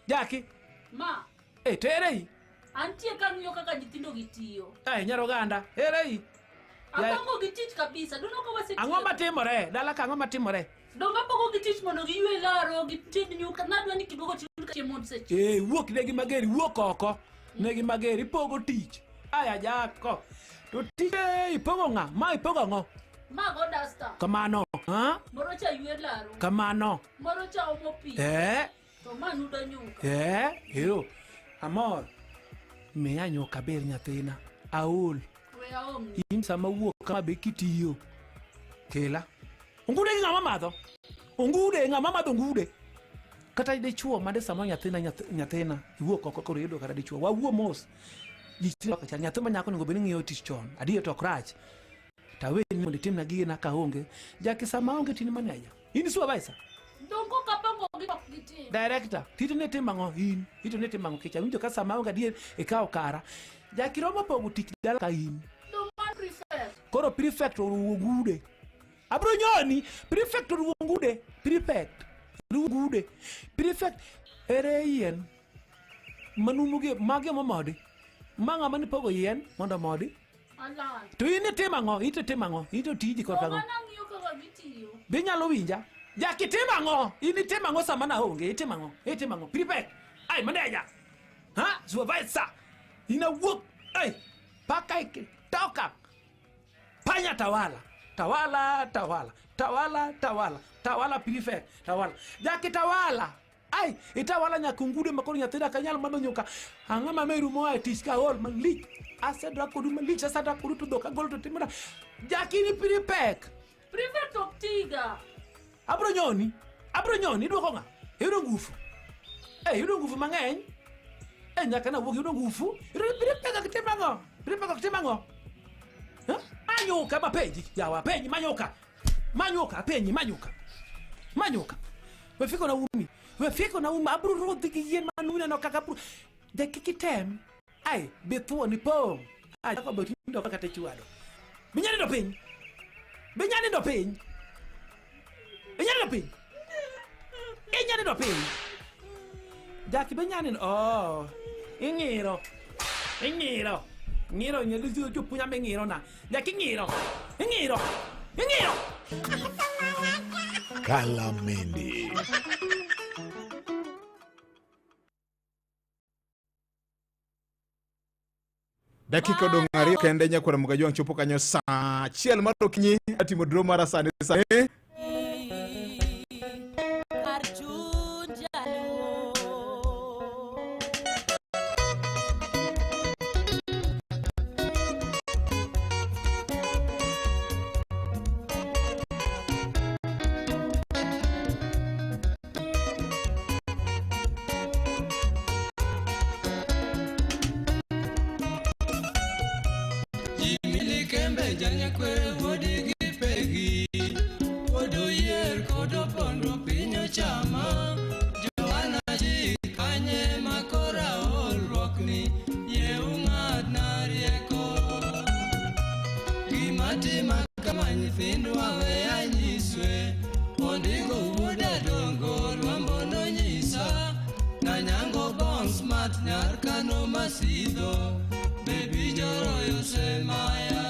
[SPEAKER 15] Jaki.
[SPEAKER 5] Ma.
[SPEAKER 15] Eh, to ere i?
[SPEAKER 5] Antie ka ng'iyo kaka nyithindo gi tiyo.
[SPEAKER 15] Eh, nyar oganda. Ere i?
[SPEAKER 5] Apango gi tich kabisa. Dongo ka wasetiyo.
[SPEAKER 15] Ang'o matimore? Dala ka ang'o matimore?
[SPEAKER 5] Dongo apogo gi tich mondo giywe laro, gited nyuka. Nadwa ni kiduogo tiyud ka chiemo osechiek.
[SPEAKER 15] Eh, wuok negi mager, wuok oko. Negi mager, ipogo tich. Aya jako. To tije ipogo ng'a? Ma ipogo ang'o?
[SPEAKER 5] Ma go dasta.
[SPEAKER 15] Kamano. Ha?
[SPEAKER 5] Moro cha ywe laro.
[SPEAKER 15] Kamano.
[SPEAKER 5] Moro cha omo pi.
[SPEAKER 15] Eh?
[SPEAKER 5] To ma nudo nyuka.
[SPEAKER 15] Eh, ero. Amor. Miya nyuka ber nyathina. Aol.
[SPEAKER 5] We aomni.
[SPEAKER 15] In sama wuok kama be kitiyo. Kela. Ongude gi ng'ama madho. Ongude ng'ama madho ongude. Kata dichuo made sama nyathina nyathina iwuok oko koro iyudo kata dichuo. Wawuo mos. Ji timo kaka chal. Nyathi ma nyako onego bed ni ng'iyo tich chon. Adier to ok rach. To aweni mondo itimna gigena ka onge. Jaki sama onge to in manager. In supervisor.
[SPEAKER 5] Dongo kapango gi ok gitim.
[SPEAKER 15] Director, tito ne timo ang'o in? Tito ne timo ang'o kech awinjo ka sama onge adier ikawo kara. Jaki romo pogo tich dala ka in.
[SPEAKER 5] Dong man prefect.
[SPEAKER 15] Koro prefect oruwo gude. Abro nyoni, prefect oruwo gude. Prefect oruwo gude. Prefect ere yien manumu gi magi momodi. Ma ng'ama nipogo yien mondo omodi.
[SPEAKER 5] Alan.
[SPEAKER 15] To in itimo ang'o? In to itimo ang'o? In to tiji korka ang'o?
[SPEAKER 5] Mana ng'iyo kaka gitiyo.
[SPEAKER 15] Be inyalo winja? Jack itimo ang'o? In itimo ang'o sama naonge? Itimo ang'o? Itimo ang'o? Prefect. Ai manager. Ha? Supervisor. Inawuok. Ai. Paka ikitoka. Panya tawala. Tawala, tawala. Tawala, tawala. Tawala prefect. Tawala. Jack tawala. Ai, itawala nyaka ungude ma koro nyathina ka nyal madho nyuka. Ang'o ma meru moa e tich ka ol malich. Asedra kodu malich, asedra kodu to dhok agolo to timora. Jaki ni prefect.
[SPEAKER 5] Prefect ok tiga.
[SPEAKER 15] Abro nyoni. Abro nyoni idwoko ng'a? Iyudo ngufu. Eh, iyudo ngufu mang'eny. Eh, nyaka nawuok iyudo ngufu. Iyudo prefect ok tim ang'o? Prefect ok tim ang'o? Ha? Manyuka mapenji. Yawa penji manyuka. Manyuka penji manyuka. Manyuka. Wefika na umi.
[SPEAKER 7] We fieko na uma abro rodhi gi yien ma nuneno kaka abro. De kik item. Ai, be thuon ipong'. Ai, Jacob otindo kata chwado. Be inya nindo piny? Be inya nindo piny? Inya nindo piny? Inya nindo piny? Jaki be inya nindo? Oh, ing'iro. Ing'iro. Ng'iro nyalo jopuonja ming'iro na. Jaki ing'iro. Ing'iro. Ing'iro.
[SPEAKER 12] Kalamende.
[SPEAKER 11] Dakika odong' ariyo kende nyakwar Mugajwang' chopo kanyo saa achiel mar okinyi atimo draw mara sani sani.
[SPEAKER 13] Kar chuny jaluo.
[SPEAKER 15] Jimili Kembe janyakwere wuodi gi pegi Wuod oyier kod opondo piny ochama Joana ji kanye ma kora olruokni Yie ung'adna rieko Gima tima kama nyithindwa we anyiswe Ondigo wuod Adongo Lwambo nonyisa Nanyango Bon Smart nyar Kano Masidho Baby Joroyo Semaya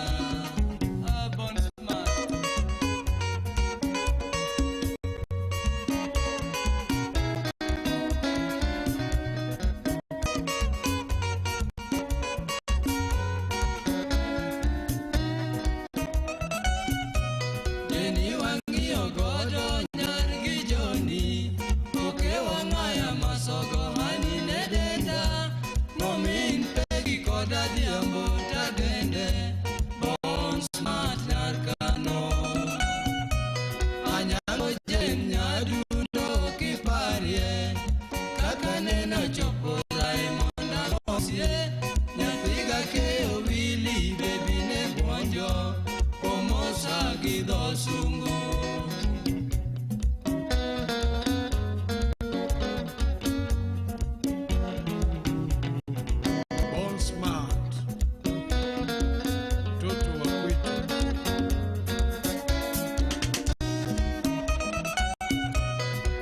[SPEAKER 15] Ah, Bon Smart Jeni wang'iyo godo nyar gi Joni Oke wang'aya masogo hani ne denda Momin pegi kod adhiambo tadende Bon smart nyar Kano Anyango jen nyadundo kiparie Kaka neno chopo Raymond amosie Nyathiga keyo wili bebi ne buonjo Omosa gi dho sungu
[SPEAKER 8] Born smart. Mtoto wa kwetu.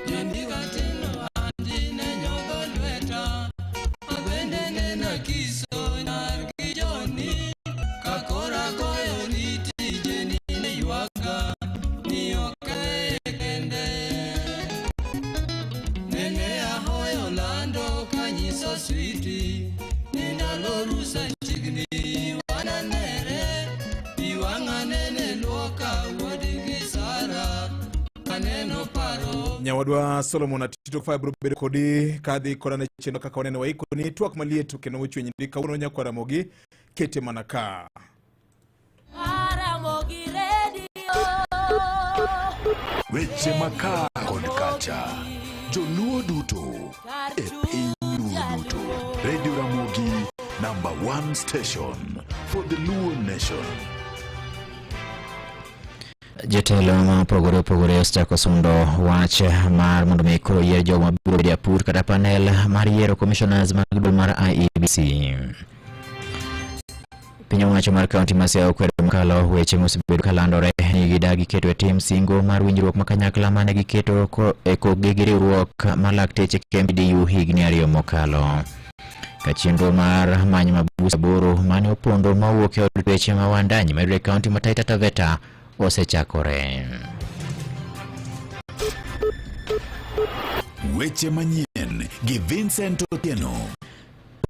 [SPEAKER 15] Jendiga tino andine nyodho lweta Abende nena kiso nyar gi Joni Kakora goyo ni tije ni ne ywaga Ni ok aweye kende Nene ahoyo lando kanyiso switi Ni ndalo rusa chiegni wananere Pi wang'a nene luoka wuodi gi Sara Aneno paro
[SPEAKER 11] Nyawadwa Solomon Atito Faye biro bedo kodi kadhi koda ne chenro kaka waneno waikoni twak maliet kendo mochwiny ndi kawuono nyakwar Ramogi kete mana ka.
[SPEAKER 13] Ramogi Radio.
[SPEAKER 12] Weche makaa kod kacha. Joluo duto e piny Luo duto. Radio Ramogi number one station for the Luo nation.
[SPEAKER 9] Jotelo ma opogore opogore osechako sundo wach mar mondo mi koro yier jogo mabiro bedo e apur kata panel mar yiero commissioners mag duol mar IEBC. Piny owacho mar kaunti ma Siaya okwedo mokalo weche mosebedo kalandore ni gidagi keto e tim singo mar winjruok ma kanyakla mane giketo e kokgi gi riwruok mar lakteche KMPDU higni ariyo mokalo. Ka chenro mar manyo mabus aboro mane opondo mawuok e od twech ma Wandany mayudore e kaunti ma Taita Taveta osechakore.
[SPEAKER 12] Weche manyien gi Vincent Otieno.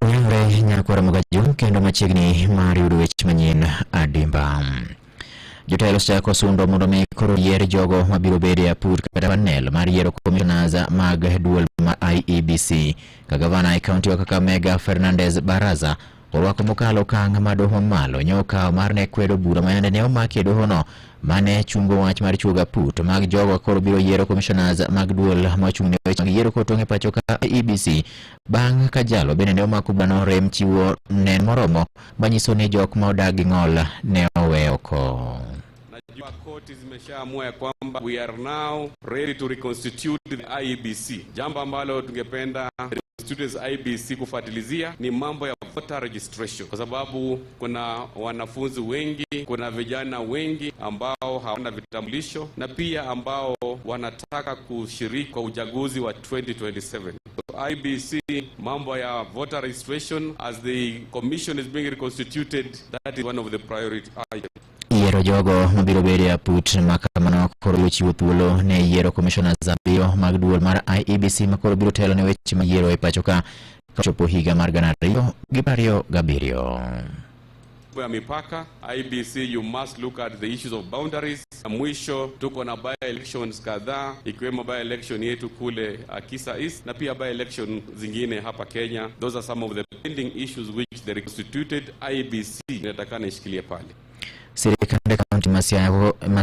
[SPEAKER 9] Oyangre nyakwara Mogaju kendo machiegni mar yudo weche manyien adimba. Jotelo osechako sundo mondo mi koro yier jogo mabiro bedo e apur kata panel mar yiero commissioners mag duol mar IEBC. Ka gavana e kaunti wa Kakamega Fernandez Baraza orwako mokalo okang' ma doho mamalo nyokawo mar ne kwedo bura ma yande ne omaki e dohono mane chungo wach mar chuogo aput mag jogo koro biro yiero commissioners mag duol mochung' ne weche mag yiero kotong' e pacho ka IEBC bang' ka jalo bende ne omako burano rem chiwo nen moromo manyiso ni jok ma odak gi ng'ol ne owe oko.
[SPEAKER 4] Najua
[SPEAKER 6] Koti zimeshaamua ya kwamba we are now ready to reconstitute the IEBC. Jambo ambalo tungependa reconstituted IEBC kufuatilizia ni mambo ya voter registration, kwa sababu kuna wanafunzi wengi, kuna vijana wengi ambao hawana vitambulisho na pia ambao wanataka kushiriki kwa uchaguzi wa 2027. So IEBC, mambo ya voter registration as the commission is being reconstituted, that is one of the priority items.
[SPEAKER 9] Yiero jogo mabiro bedo e aput ma kamano koro biro chiwo thuolo ne yiero commissioners abiriyo mag duol mar IEBC ma koro biro telo ne weche mag yiero e pacho ka chopo higa mar 2027.
[SPEAKER 6] Ya mipaka IEBC, you must look at the issues of boundaries. Na mwisho tuko na by elections kadhaa ikiwemo by election yetu kule Kisa East na pia by election zingine hapa Kenya. Those are some of the pending issues which the reconstituted IEBC inatakana ishikilie pale.
[SPEAKER 9] Sirikand kaunti ma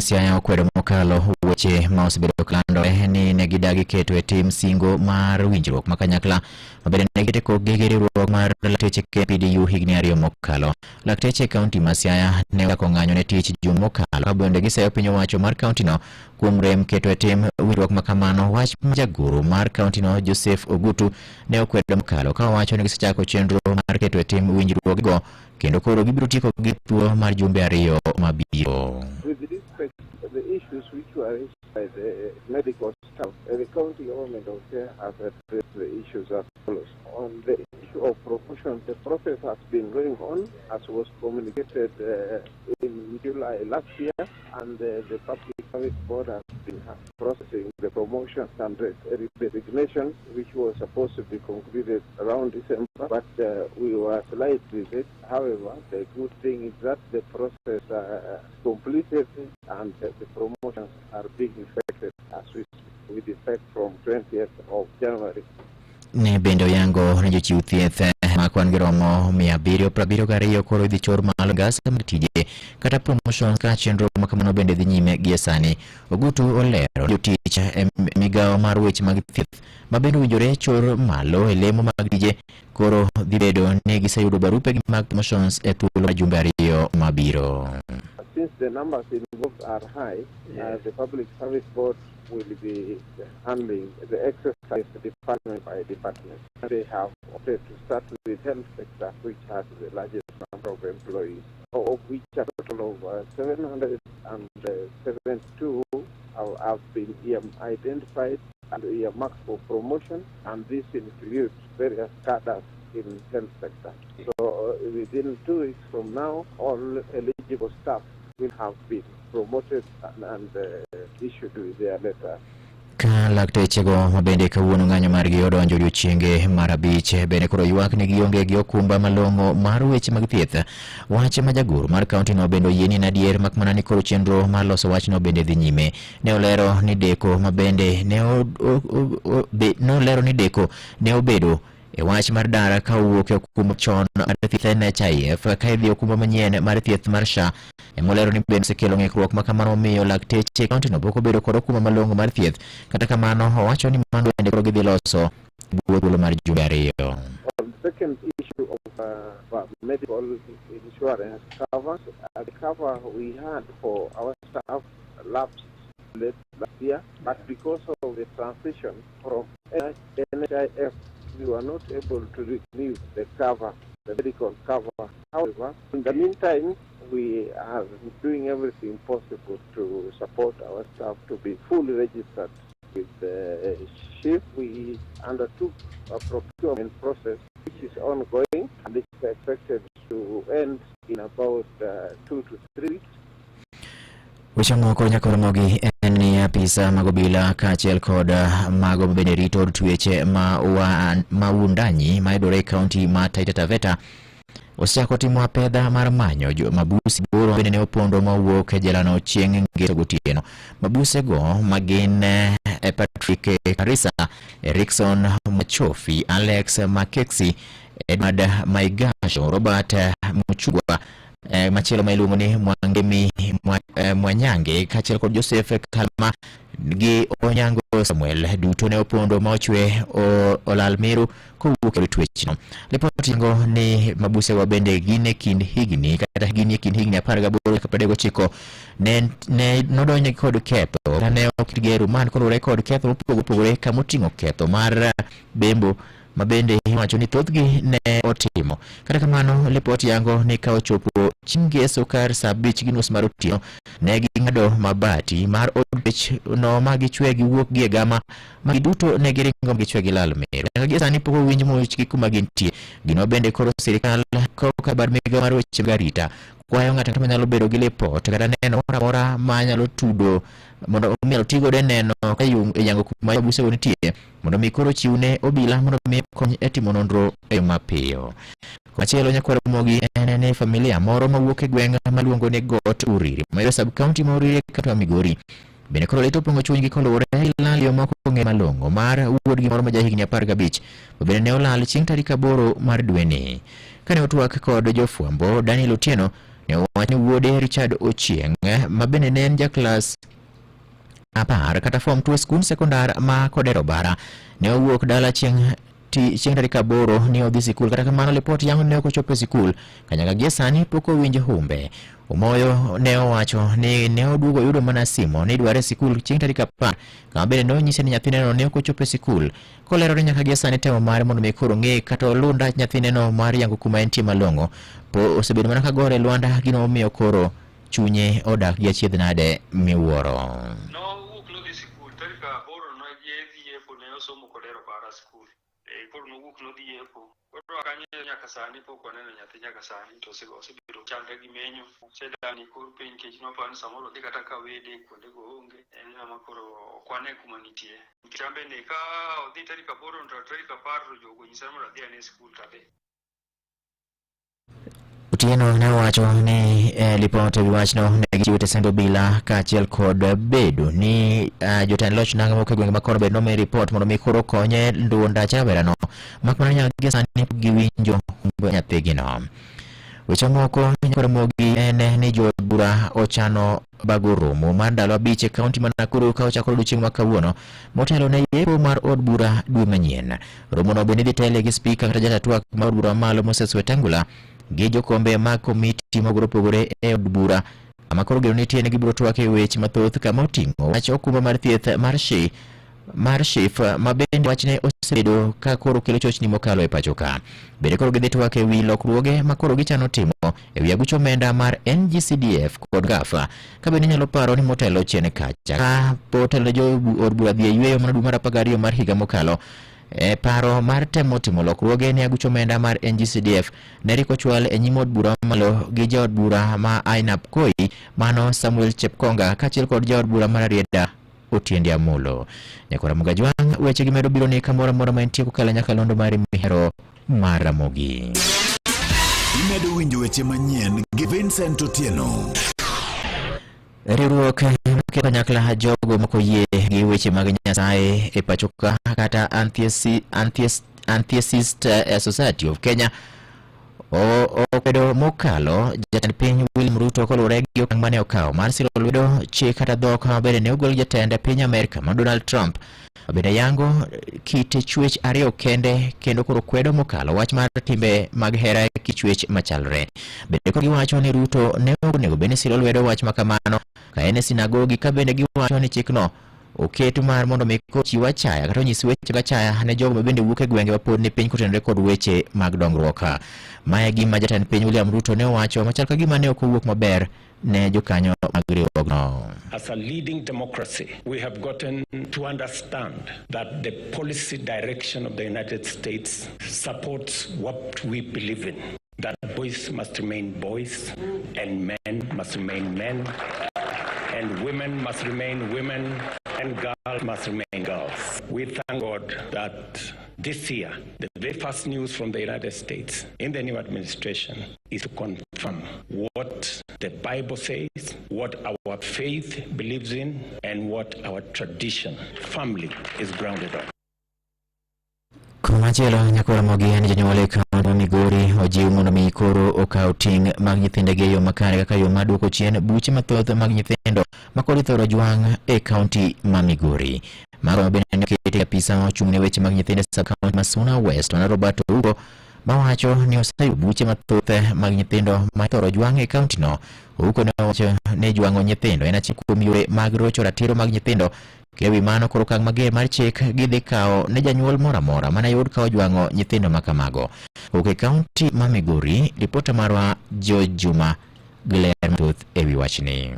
[SPEAKER 9] Siaya okwedo mokalo weche ma osebedo kalandore ni ne gidagi keto e tim singo mar winjruok ma kanyakla ma bende ne giteko gi riwruok mar lakteche KMPDU higni 2 mokalo. Lakteche e kaunti ma Siaya ne ochako ng'anyo ne tich juma mokalo ka bende giseyo piny owacho mar kauntino kuom rem keto e tim winjruok ma kamano. Wach ma jagoro mar kauntino Joseph Ogutu ne okwedo mokalo ka owacho ni gisechako chenro mar keto e tim winjruokgo kendo koro gibiro tieko gi thuolo mar jumbe 2 mabiro.
[SPEAKER 10] With respect to the issues which were raised by the medical staff, the county government of Siaya has addressed the issues as follows. On the issue of promotion, the process has been going on as was communicated in July last year, and the Public Service Board has been processing the promotions and the resignation, which was supposed to be concluded around December, but we were slightly late. However, the good thing is that the process completed and the promotions are being effected as we speak, with effect from 20th of January.
[SPEAKER 9] Ne bende oyango ni jochiw thieth ma kwan gi romo 772 koro idhi chor malo ngas mag tije kata promotion ka chenro ma kamano bende dhi nyime gie sani. Ogutu olero jotich e migawo mar weche mag thieth ma bende owinjore chor malo e lemo mag tije koro dhi bedo ni giseyudo barupe mag promotions e thuolo mar jumbe 2 mabiro.
[SPEAKER 10] Since the numbers involved are high, the Public Service Board will be handling the exercise department by department. They have opted to start with health sector, which has the largest number of employees, of which a total of 772 have been identified and earmarked for promotion, and this includes various cadres in health sector. So within 2 weeks from now, all eligible staff will have been promoted and issued with their letter.
[SPEAKER 9] Ka laktechego ma bende kawuono ng'anyo margi odonjo odiochienge mar 5 bende koro ywak ni gionge gi okumba malong'o mar weche mag thieth. Wach ma jagoro mar kaunti no bende oyie ni en adier mak mana ni koro chenro mar loso wachno bende dhi nyime. Ne olero ni deko ma bende ne olero ni deko ne obedo e wach mar dara ka owuok e okumba chon mar thieth NHIF ka idhi okumba manyien mar thieth mar SHA. Emolero ni bende osekelo ng'ikruok ma kamano omiyo lakteche e kaunti no pok obedo kod okumba malong'o mar thieth. Kata kamano owacho ni mano bende koro gidhi loso bwo thuolo mar jumbe 2.
[SPEAKER 10] On the second issue of medical insurance cover, the cover we had for our staff lapsed late last year, but because of the transition from NHIF, we were not able to renew the cover, the medical cover. However, in the meantime, we are doing everything possible to support our staff to be fully registered with the SHIF. We undertook a procurement process which is ongoing and is expected to end in about 2 to 3 weeks.
[SPEAKER 9] Weche moko nyaka romogi en ni apisa mag obila kaachiel kod mago mabende rito od twech ma Wundanyi mayudore e kaunti ma Taita Taveta osechako timo apedha mar manyo mabusi 8 bende ne opondo ma owuok e jela no chieng' ngeso gotieno. Mabusego ma gin Patrick Karisa, Erikson Machofi, Alex Makeksi, Edward Maigasho, Robert Muchugwa Machielo ma iluongo ni Mwangemi Mwanyange kaachiel kod Joseph Kalma gi Onyango Samuel duto ne opondo ma ochwe olal Meru kowuok e twechno. Lipot yango ni mabusego bende gin e kind higni kata gin e kind higni 18 nyaka 39 ne nodonjnegi kod ketho kata ne oketgi e remand koluwore kod ketho mopogore opogore kamoting'o ketho mar bembo ma bende iwacho ni thothgi ne otimo. Kata kamano, lipot yango ni ka ochopo chieng' ngeso kar saa 5:30 mar otieno, ne ging'ado mabati mar od twech no ma gichwe giwuok gi e gama ma giduto ne giringo gichwe gilal Meru. Nyaka gie sani pok owinj muchgi kuma gintie. Gino bende koro sirikal koka bad migawo mar weche mag arita kwayo ng'ato ang'ata manyalo bedo gi lipot kata neno moro amora manyalo tudo mondo inyalo ti godo e neno ka e yango kuma mabusego nitie mondo mi koro chiw ne obila mondo mi kony e timo nonro e yo mapiyo. Machielo nyakwar Ramogi en ni familia moro mawuok e gweng' maluongo ni Got Uriri mayudore sub county ma Uriri e kaunti ma Migori bende koro lit opong'o chunygi koluwore gi lal yo mok ong'e malong'o mar wuodgi moro ma jahigni 15 ma bende ne olal chieng' tarik 8 mar dweni. Kane otwak kod jofwambo, Daniel Otieno ne owacho ni wuode Richard Ochieng' ma bende ne en jaklas 10 kata form 2 e skund sekondar ma Kodero Bara ne owuok dala chieng' tarik 8 ni odhi sikul. Kata kamano lipot yango ne ok ochopo e sikul ka nyaka gie sani pok owinj humbe. Omoyo ne owacho ni ne oduogo yudo mana simo ni idware e sikul chieng' tarik 10 kama bende ne onyise ni nyathineno ne ok ochopo e sikul. Kolero ni nyaka gie sani temo mare mondo mi koro ong'e kata oluw ndach nyathineno mar yango kuma entie malong'o po osebedo mana ka gore e lwanda gino momiyo koro chunye odak gi achiedh nade miwuoro.
[SPEAKER 14] Nowuok nodhi sikul tarik 8 ne yepo ne osomo Kodero Bara sikul. Koro nowuok nodhi yepo. Koro kanyo nyaka sani pok waneno nyathi nyaka sani to osebedo chandre gi menyo. Osedani kor piny nikech noparo ni samoro odhi kata ka wede kuonde go onge. En ng'ama koro ok wane kuma nitie. Nikech an bende ka odhi tarik 8 to tarik 10 to jogo onyisa mondo adhi ane sikul to adhi.
[SPEAKER 9] Otieno ne owacho ni lipot e wi wachno ne gichiwo tesend obila kaachiel kod bedo ni jotend loch nanga moko e gwenge ma kono bende nomi ripot mondo mi koro konye luwo ndach rawerano mak mana nyaka gie sani pok giwinjo humb nyathigino. Weche moko nyakwar Ramogi en ni jood bura ochano bago romo mar ndalo 5 e kaunti ma Nakuru ka ochakore odiochieng' ma kawuono motelo ne yepo mar od bura dwe manyien. Romono bende idhi tele gi spika kata jata twak mar od bura mamalo Moses Wetangula gi jokombe mag komiti mopogore opogore e od bura kama koro geno nitie ni gibiro twak e weche mathoth kama oting'o wach okumba mar thieth mar SHI mar SHIF ma bende wachne osebedo ka koro kelo chochni mokalo e pacho ka. Bende koro gidhi twak e wi lokruoge ma koro gichano timo e wi aguch omenda mar NGCDF kod GAF ka bende inyalo paro ni motelo chien kacha ka potelo ne jo od bura dhi e yweyo mana dwe mar 12 mar higa mokalo. E paro mar temo timo lokruoge ne aguch omenda mar NGCDF ne rik ochwal e nyim od bura mamalo gi jaod bura ma Ainabkoi mano Samuel Chepkonga kaachiel kod jaod bura mar Rarieda Otiende Amolo. Nyakwar Ramogi Ajwang', weche gi medo biro ni kamoro amora ma entie kokalo nyakalondo mari mihero mar Ramogi.
[SPEAKER 12] Imedo winjo weche manyien gi Vincent Otieno.
[SPEAKER 9] Riwruok makelo kanyakla jogo mok oyie gi weche mag Nyasaye e pacho ka kata Atheist Society of Kenya okwedo mokalo jatend piny William Ruto koluwore gi okang' mane okawo mar siro lwedo chik kata dhok ma bende ne ogol jatend piny Amerka ma Donald Trump bende yango kit chwech ariyo kende kendo koro kwedo mokalo wach mar timbe mag hera e kit chwech machalre. Bende koro giwacho ni Ruto ne ok onego bed ni siro lwedo wach ma kamano ka en e sinagogi ka bende giwacho ni chikno oket mar mondo mi ochiw achaya kata onyis weche mag achaya ne jogo ma bende wuok e gwenge ma pod ni piny kotenore kod weche mag dongruok. Mae e gima jatend piny William Ruto ne owacho machal ka gima ne ok owuok maber ne jokanyo mag riwruogno.
[SPEAKER 16] As a leading democracy, we have gotten to understand that the policy direction of the United States supports what we believe in, that boys must remain boys and men must remain men and women must remain women and girls must remain girls. We thank God that this year, the very first news from the United States in the new administration is to confirm what the Bible says, what our faith believes in, and what our tradition, family, is grounded on.
[SPEAKER 9] Komachielo nyakwar Ramogi en janyuol e kaunti kaunti ma Migori ojiw mondo mi koro okaw ting' mag nyithindegi e yo makare kaka yo mar duoko chien buche mathoth mag nyithindo ma kod ithoro jwang' e kaunti ma Migori. Mago bende ne oketi e apisa ma ochung' ne weche mag nyithindo e sub kaunti ma Suna West, Mana Robert Ouko mawacho ni oseyudo buche mathoth mag nyithindo ma ithoro jwang' e kauntino. Ouko ne owacho ni jwang'o nyithindo en achiel kuom yore mag rocho ratiro mag nyithindo. Kendo ewi mano koro okang' mager mar chik gidhi kawo ne janyuol moro amora mane yud ka ojwang'o nyithindo ma kamago. Kowuok e kaunti ma Migori, ripota marwa George Juma gi ler mathoth ewi wachni.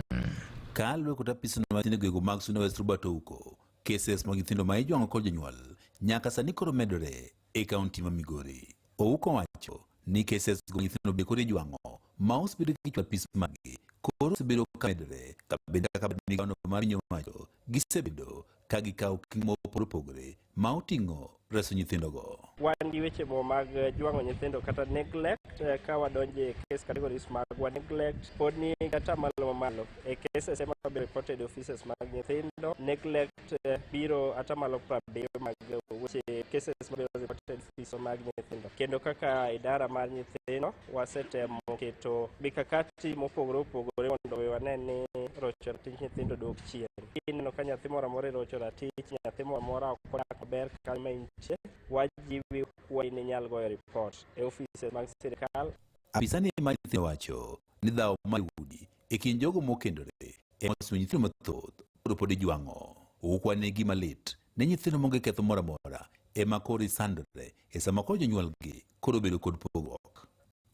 [SPEAKER 3] Kaluwore kod apisno mar nyithindo e gwenge mag Suna West Robert Ouko, cases mag nyithindo ma ijwang'o kod jonyuol nyaka sani koro medore e kaunti ma Migori. Ouko wacho ni cases go nyithindo be koro ijwang'o ma osebedo kichwalo apis maggi koro osebedo ka medore ka bende kaka migawono mar piny owacho gisebedo ka gikawo okenge mopogore opogore ma oting'o reso nyithindogo.
[SPEAKER 17] Wan gi weche mo mag jwang'o nyithindo kata neglect ka wadonjo e case categories magwa neglect pod ni atamalo mamalo e cases ema be reported e offices mag nyithindo neglect biro atamalo 70 mag weche cases mabiro reported office mag nyithindo kendo kaka idara mar nyithindo wasetemo keto mikakati mopogore opogore mondo we wane ni rocho ratich nyithindo dok chien. Ineno ka nyathi moro amora irocho ratich, nyathi moro amora ok odak maber kanyo ma intie, wajiwi kwayi ni inyal goyo ripot e ofise mag sirikal.
[SPEAKER 3] Apisani mar nyithindo wacho ni dhawo mar udi e kind jogo mokendore ema osemiyo nyithindo mathoth koro pod ijwang'o. Okwane gima lit ne nyithindo maonge ketho moro amora ema koro isandore e sama koro jonyuolgi koro obedo kod pogruok.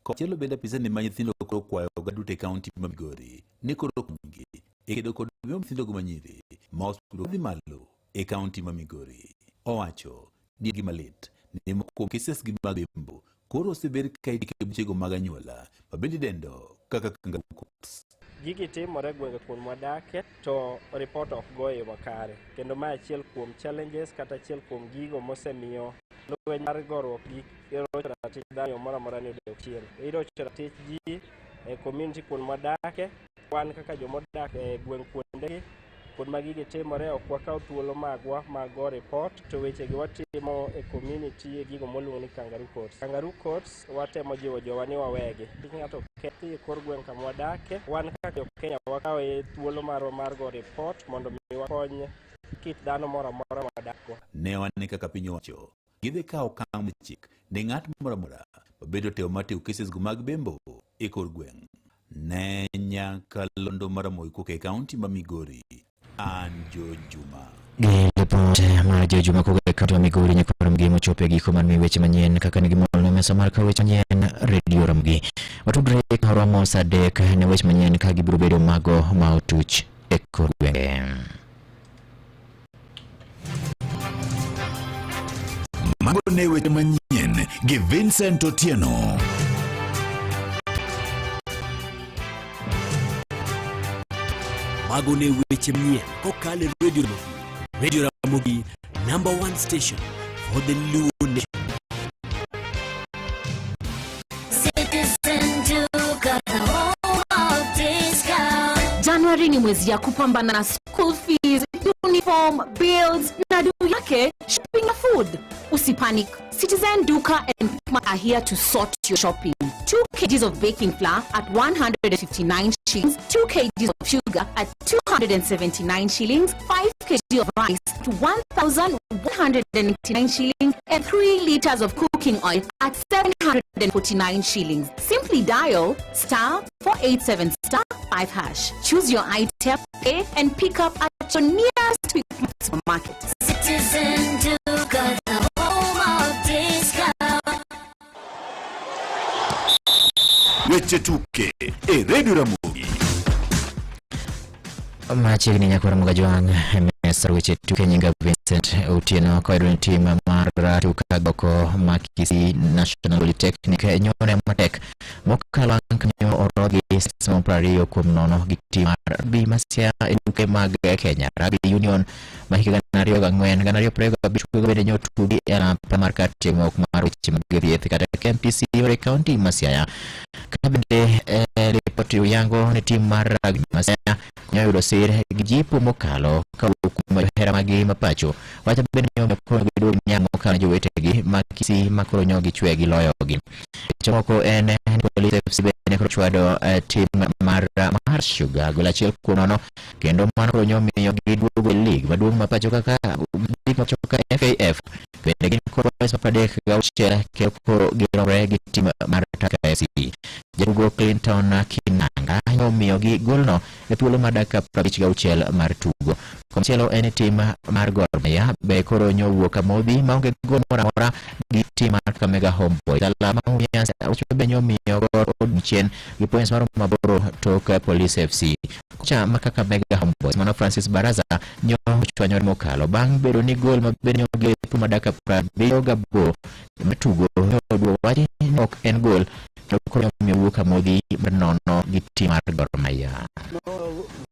[SPEAKER 3] Komachielo bende apisani ma nyithindo koro kwayo oganda duto e kaunti ma Migori ni koro okonygi e kedo kod bembo nyithindogo manyiri ma osebedo kadhi malo e kaunti ma Migori. Owacho ni gima lit ni moko kuom cases gi mag bembo koro osebed ka itieko e buchego mag anyuola ma bende idendo kaka kangaroo courts.
[SPEAKER 17] Gigi timore e gwenge kuond mwadake to report ok go e yo makare kendo mae achiel kuom challenges kata achiel kuom gigo mosemiyo lweny mar goruok gi rocho ratich dhano yo moro amora ni odok chien. Irocho ratich ji e community kuond mwadake wan kaka jomodak e gweng' kuondegi kuond ma gigi timore ok wakaw thuolo magwa mag go report to wechegi watimo e community e gigo moluongo ni kangaroo courts. Kangaroo courts watemo jiwo jowa ni wawegi. Kik ng'ato kethi e kor gweng' kama wadake. Wan kaka jo Kenya wakawo thuolo marwa mar go report mondo mi wakony kit dhano moro amora mwadakgo.
[SPEAKER 3] Ne wane kaka piny owacho gidhi kawo okang' mar chik ne ng'at moro amora mabedo temo mar tieko cases go mag bembo e kor gweng'. Ne nyakalondo mar Ramogi kowuok e kaunti ma Migori, an George Juma.
[SPEAKER 9] Gi lipot mar George Juma kowuok e kaunti ma Migori nyaka Ramogi mochopo e giko mar miyo weche manyien kaka ne gimol ne mesa mar kawo weche manyien Radio Ramogi. Watudre ka romo saa 3 ne weche manyien ka gibiro bedo mago ma otuch e kor gwenge.
[SPEAKER 12] Mago ne weche manyien gi Vincent Otieno.
[SPEAKER 18] Mago ne weche manyien kokalo e Radio Ramogi. Radio Ramogi, number one station for the Luo nation.
[SPEAKER 22] Citizen Duka, the home of discount.
[SPEAKER 23] January ni mwezi ya kupambana na school fees, uniform, bills na due yake shopping na food. Usipanic. Citizen Duka and Quickmart are here to sort your shopping. 2 kgs of baking flour at 159 shillings, 2 kgs of sugar at 279 shillings, 5 kg of rice to 1,199 shillings, and 3 liters of cooking oil at 749 shillings. Simply dial star 487 star 5 hash. Choose your item, pay, and pick up at your nearest Quickmart supermarket.
[SPEAKER 22] Citizen Duka, the home of discount.
[SPEAKER 12] Weche tuke e Radio Ramogi.
[SPEAKER 9] Machiegni nyakwar Mugajwang' e mesa weche tuke nyinga Vincent Otieno koyudo ni tim mar tuka goko ma Kisii National Polytechnic nyone matek mokalo bang' kanyo orogi somo 20-0 gi tim mar rugby ma Siaya e tuke mag Kenya Rugby Union ma higa 2004 2025 tukego bende nyotugi e alap mar kar tiegruok mar weche mag thieth kata KMTC yore kaunti ma Siaya ka bende lipot Ripot yango ni tim mar rugby ma Siaya konyo yudo sir gi jipo mokalo kawuok kuom johera maggi ma pacho. Wach bende ne omiyo koro giduogo nyang' mokalo jowetegi ma Kisii ma koro nyo gichwe gi loyogi. Weche moko en ni Police FC bende koro chwado tim mar mar Sugar gol 1-0 kendo mano koro nyo miyo giduogo e lig maduong' ma pacho kaka lig ma pacho ka FKF bende gin kod points 36 kendo koro giromre gi tim mar Tusker FC. Jatugo Clinton Kinanga nomiyogi golno e thuolo mar dakika 56 mar tugo. Komachielo en tim mar Gor Mahia be koro nyowuok amodhi maonge gol moro amora gi tim mar Kakamega Homeboyz. Dala ma Mumias be nyomiyo Gor odong' chien gi points maromo 8 tok Police FC. Kocha ma Kakamega Homeboyz mano Francis Baraza nyo ochwanyore mokalo bang' bedo ni gol ma bende nyogi e thuolo mar dakika 78 mar tugo nyoduogo wach ni ok en gol kendo koro omiyo wuok amodhi mar 0 gi tim mar Gor Mahia.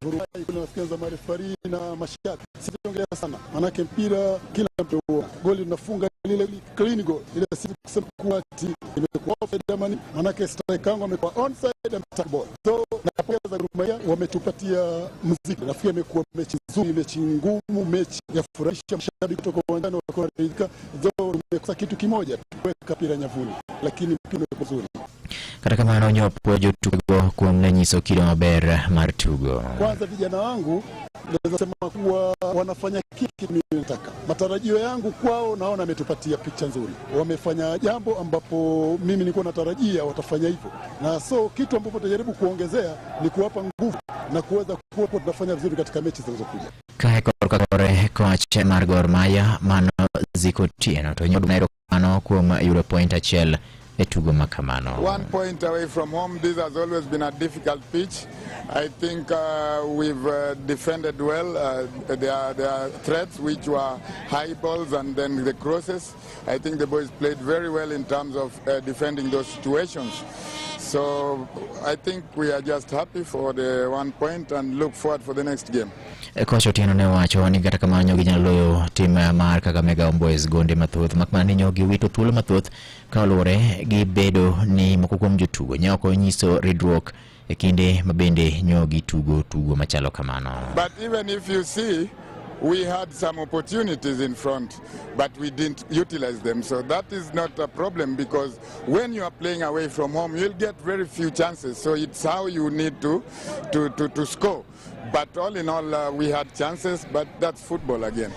[SPEAKER 1] Vurumai kuna za marefari na mashabiki. Sitaongelea sana, manake mpira kila mtu huona goli tunafunga lile clean goal, ile si kusema kuwa ati imekuwa offside ama nini, manake striker wangu amekuwa onside and attack ball. So napongeza Gor Mahia, wametupatia mziki. Nafikiri imekuwa mechi nzuri, mechi ngumu, mechi ya furahisha, mashabiki kutoka uwanjani wakiwa wanaridhika. Though tumekosa kitu kimoja, kuweka mpira nyavuni, lakini mpira umekuwa mzuri.
[SPEAKER 9] Kata kamano nyopuoyo jotugo kuom ne nyiso kido maber mar tugo.
[SPEAKER 1] Kwanza vijana wangu naweza sema kuwa wanafanya kile kitu mimi nataka. Matarajio yangu kwao, naona ametupatia picha nzuri, wamefanya jambo ambapo mimi nilikuwa natarajia watafanya hivyo, na so kitu ambapo tutajaribu kuongezea ni kuwapa nguvu na kuweza kuwa tunafanya vizuri katika mechi zinazokuja.
[SPEAKER 9] Kae korka kore koch mar Gor Mahia mano Zico Otieno to nyoduokne erokamano kuom yudo point achiel e tugo ma kamano.
[SPEAKER 19] 1 point away from home. This has always been a difficult pitch. I think we've defended well. There are threats which were high balls and then the crosses. I think the boys played very well in terms of defending those situations. So I think we are just happy for the 1 point and look forward for the next game.
[SPEAKER 9] Koch Otieno ne owacho ni kata kamano nyo ginyalo loyo tim mar Kakamega Homeboyz gonde mathoth mak mana ni nyo giwito thuolo mathoth ka oluwore gi bedo ni moko kuom jotugo ne ok onyiso ridruok e kinde ma bende nyo gitugo tugo machalo kamano.
[SPEAKER 19] But even if you see, we had some opportunities in front, but we didn't utilize them. So that is not a problem because when you are playing away from home, you'll get very few chances. So it's how you need to score. But all in all, we had chances, but that's football again.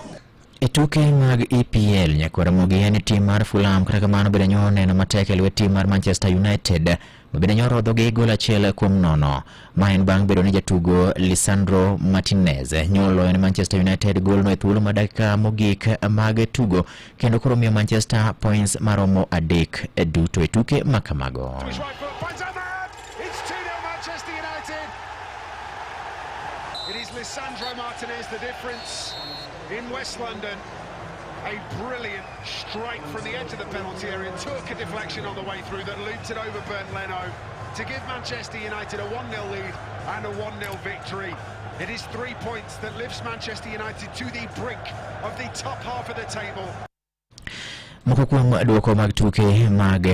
[SPEAKER 9] E tuke mag EPL nyakwar Ramogi en tim mar Fulham kata kamano bende nyo neno matek e lwet tim mar Manchester United ma bende nyo rodho gi gol 1-0. Ma en bang' bedo ni jatugo Lisandro Martinez nyo oloyo ne Manchester United golno e thuolo mar dakika mogik mag tugo kendo koro miyo Manchester points maromo 3 duto e tuke ma kamago.
[SPEAKER 8] It's 2-0 Manchester United. It is Lisandro Martinez, the difference in West London. A brilliant strike from the edge of the penalty area, took a deflection on the way through that looped it over Bernd Leno to give Manchester United a 1-0 lead and a 1-0 victory. It is 3 points that lifts Manchester United to the brink of the top half of the table.
[SPEAKER 9] Moko kuom duoko mag tuke mag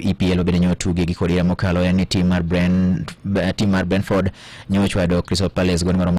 [SPEAKER 9] EPL bende nyo tugi gi kod mokalo en ni tim mar Brentford nyo ochwado Crystal Palace gol maromo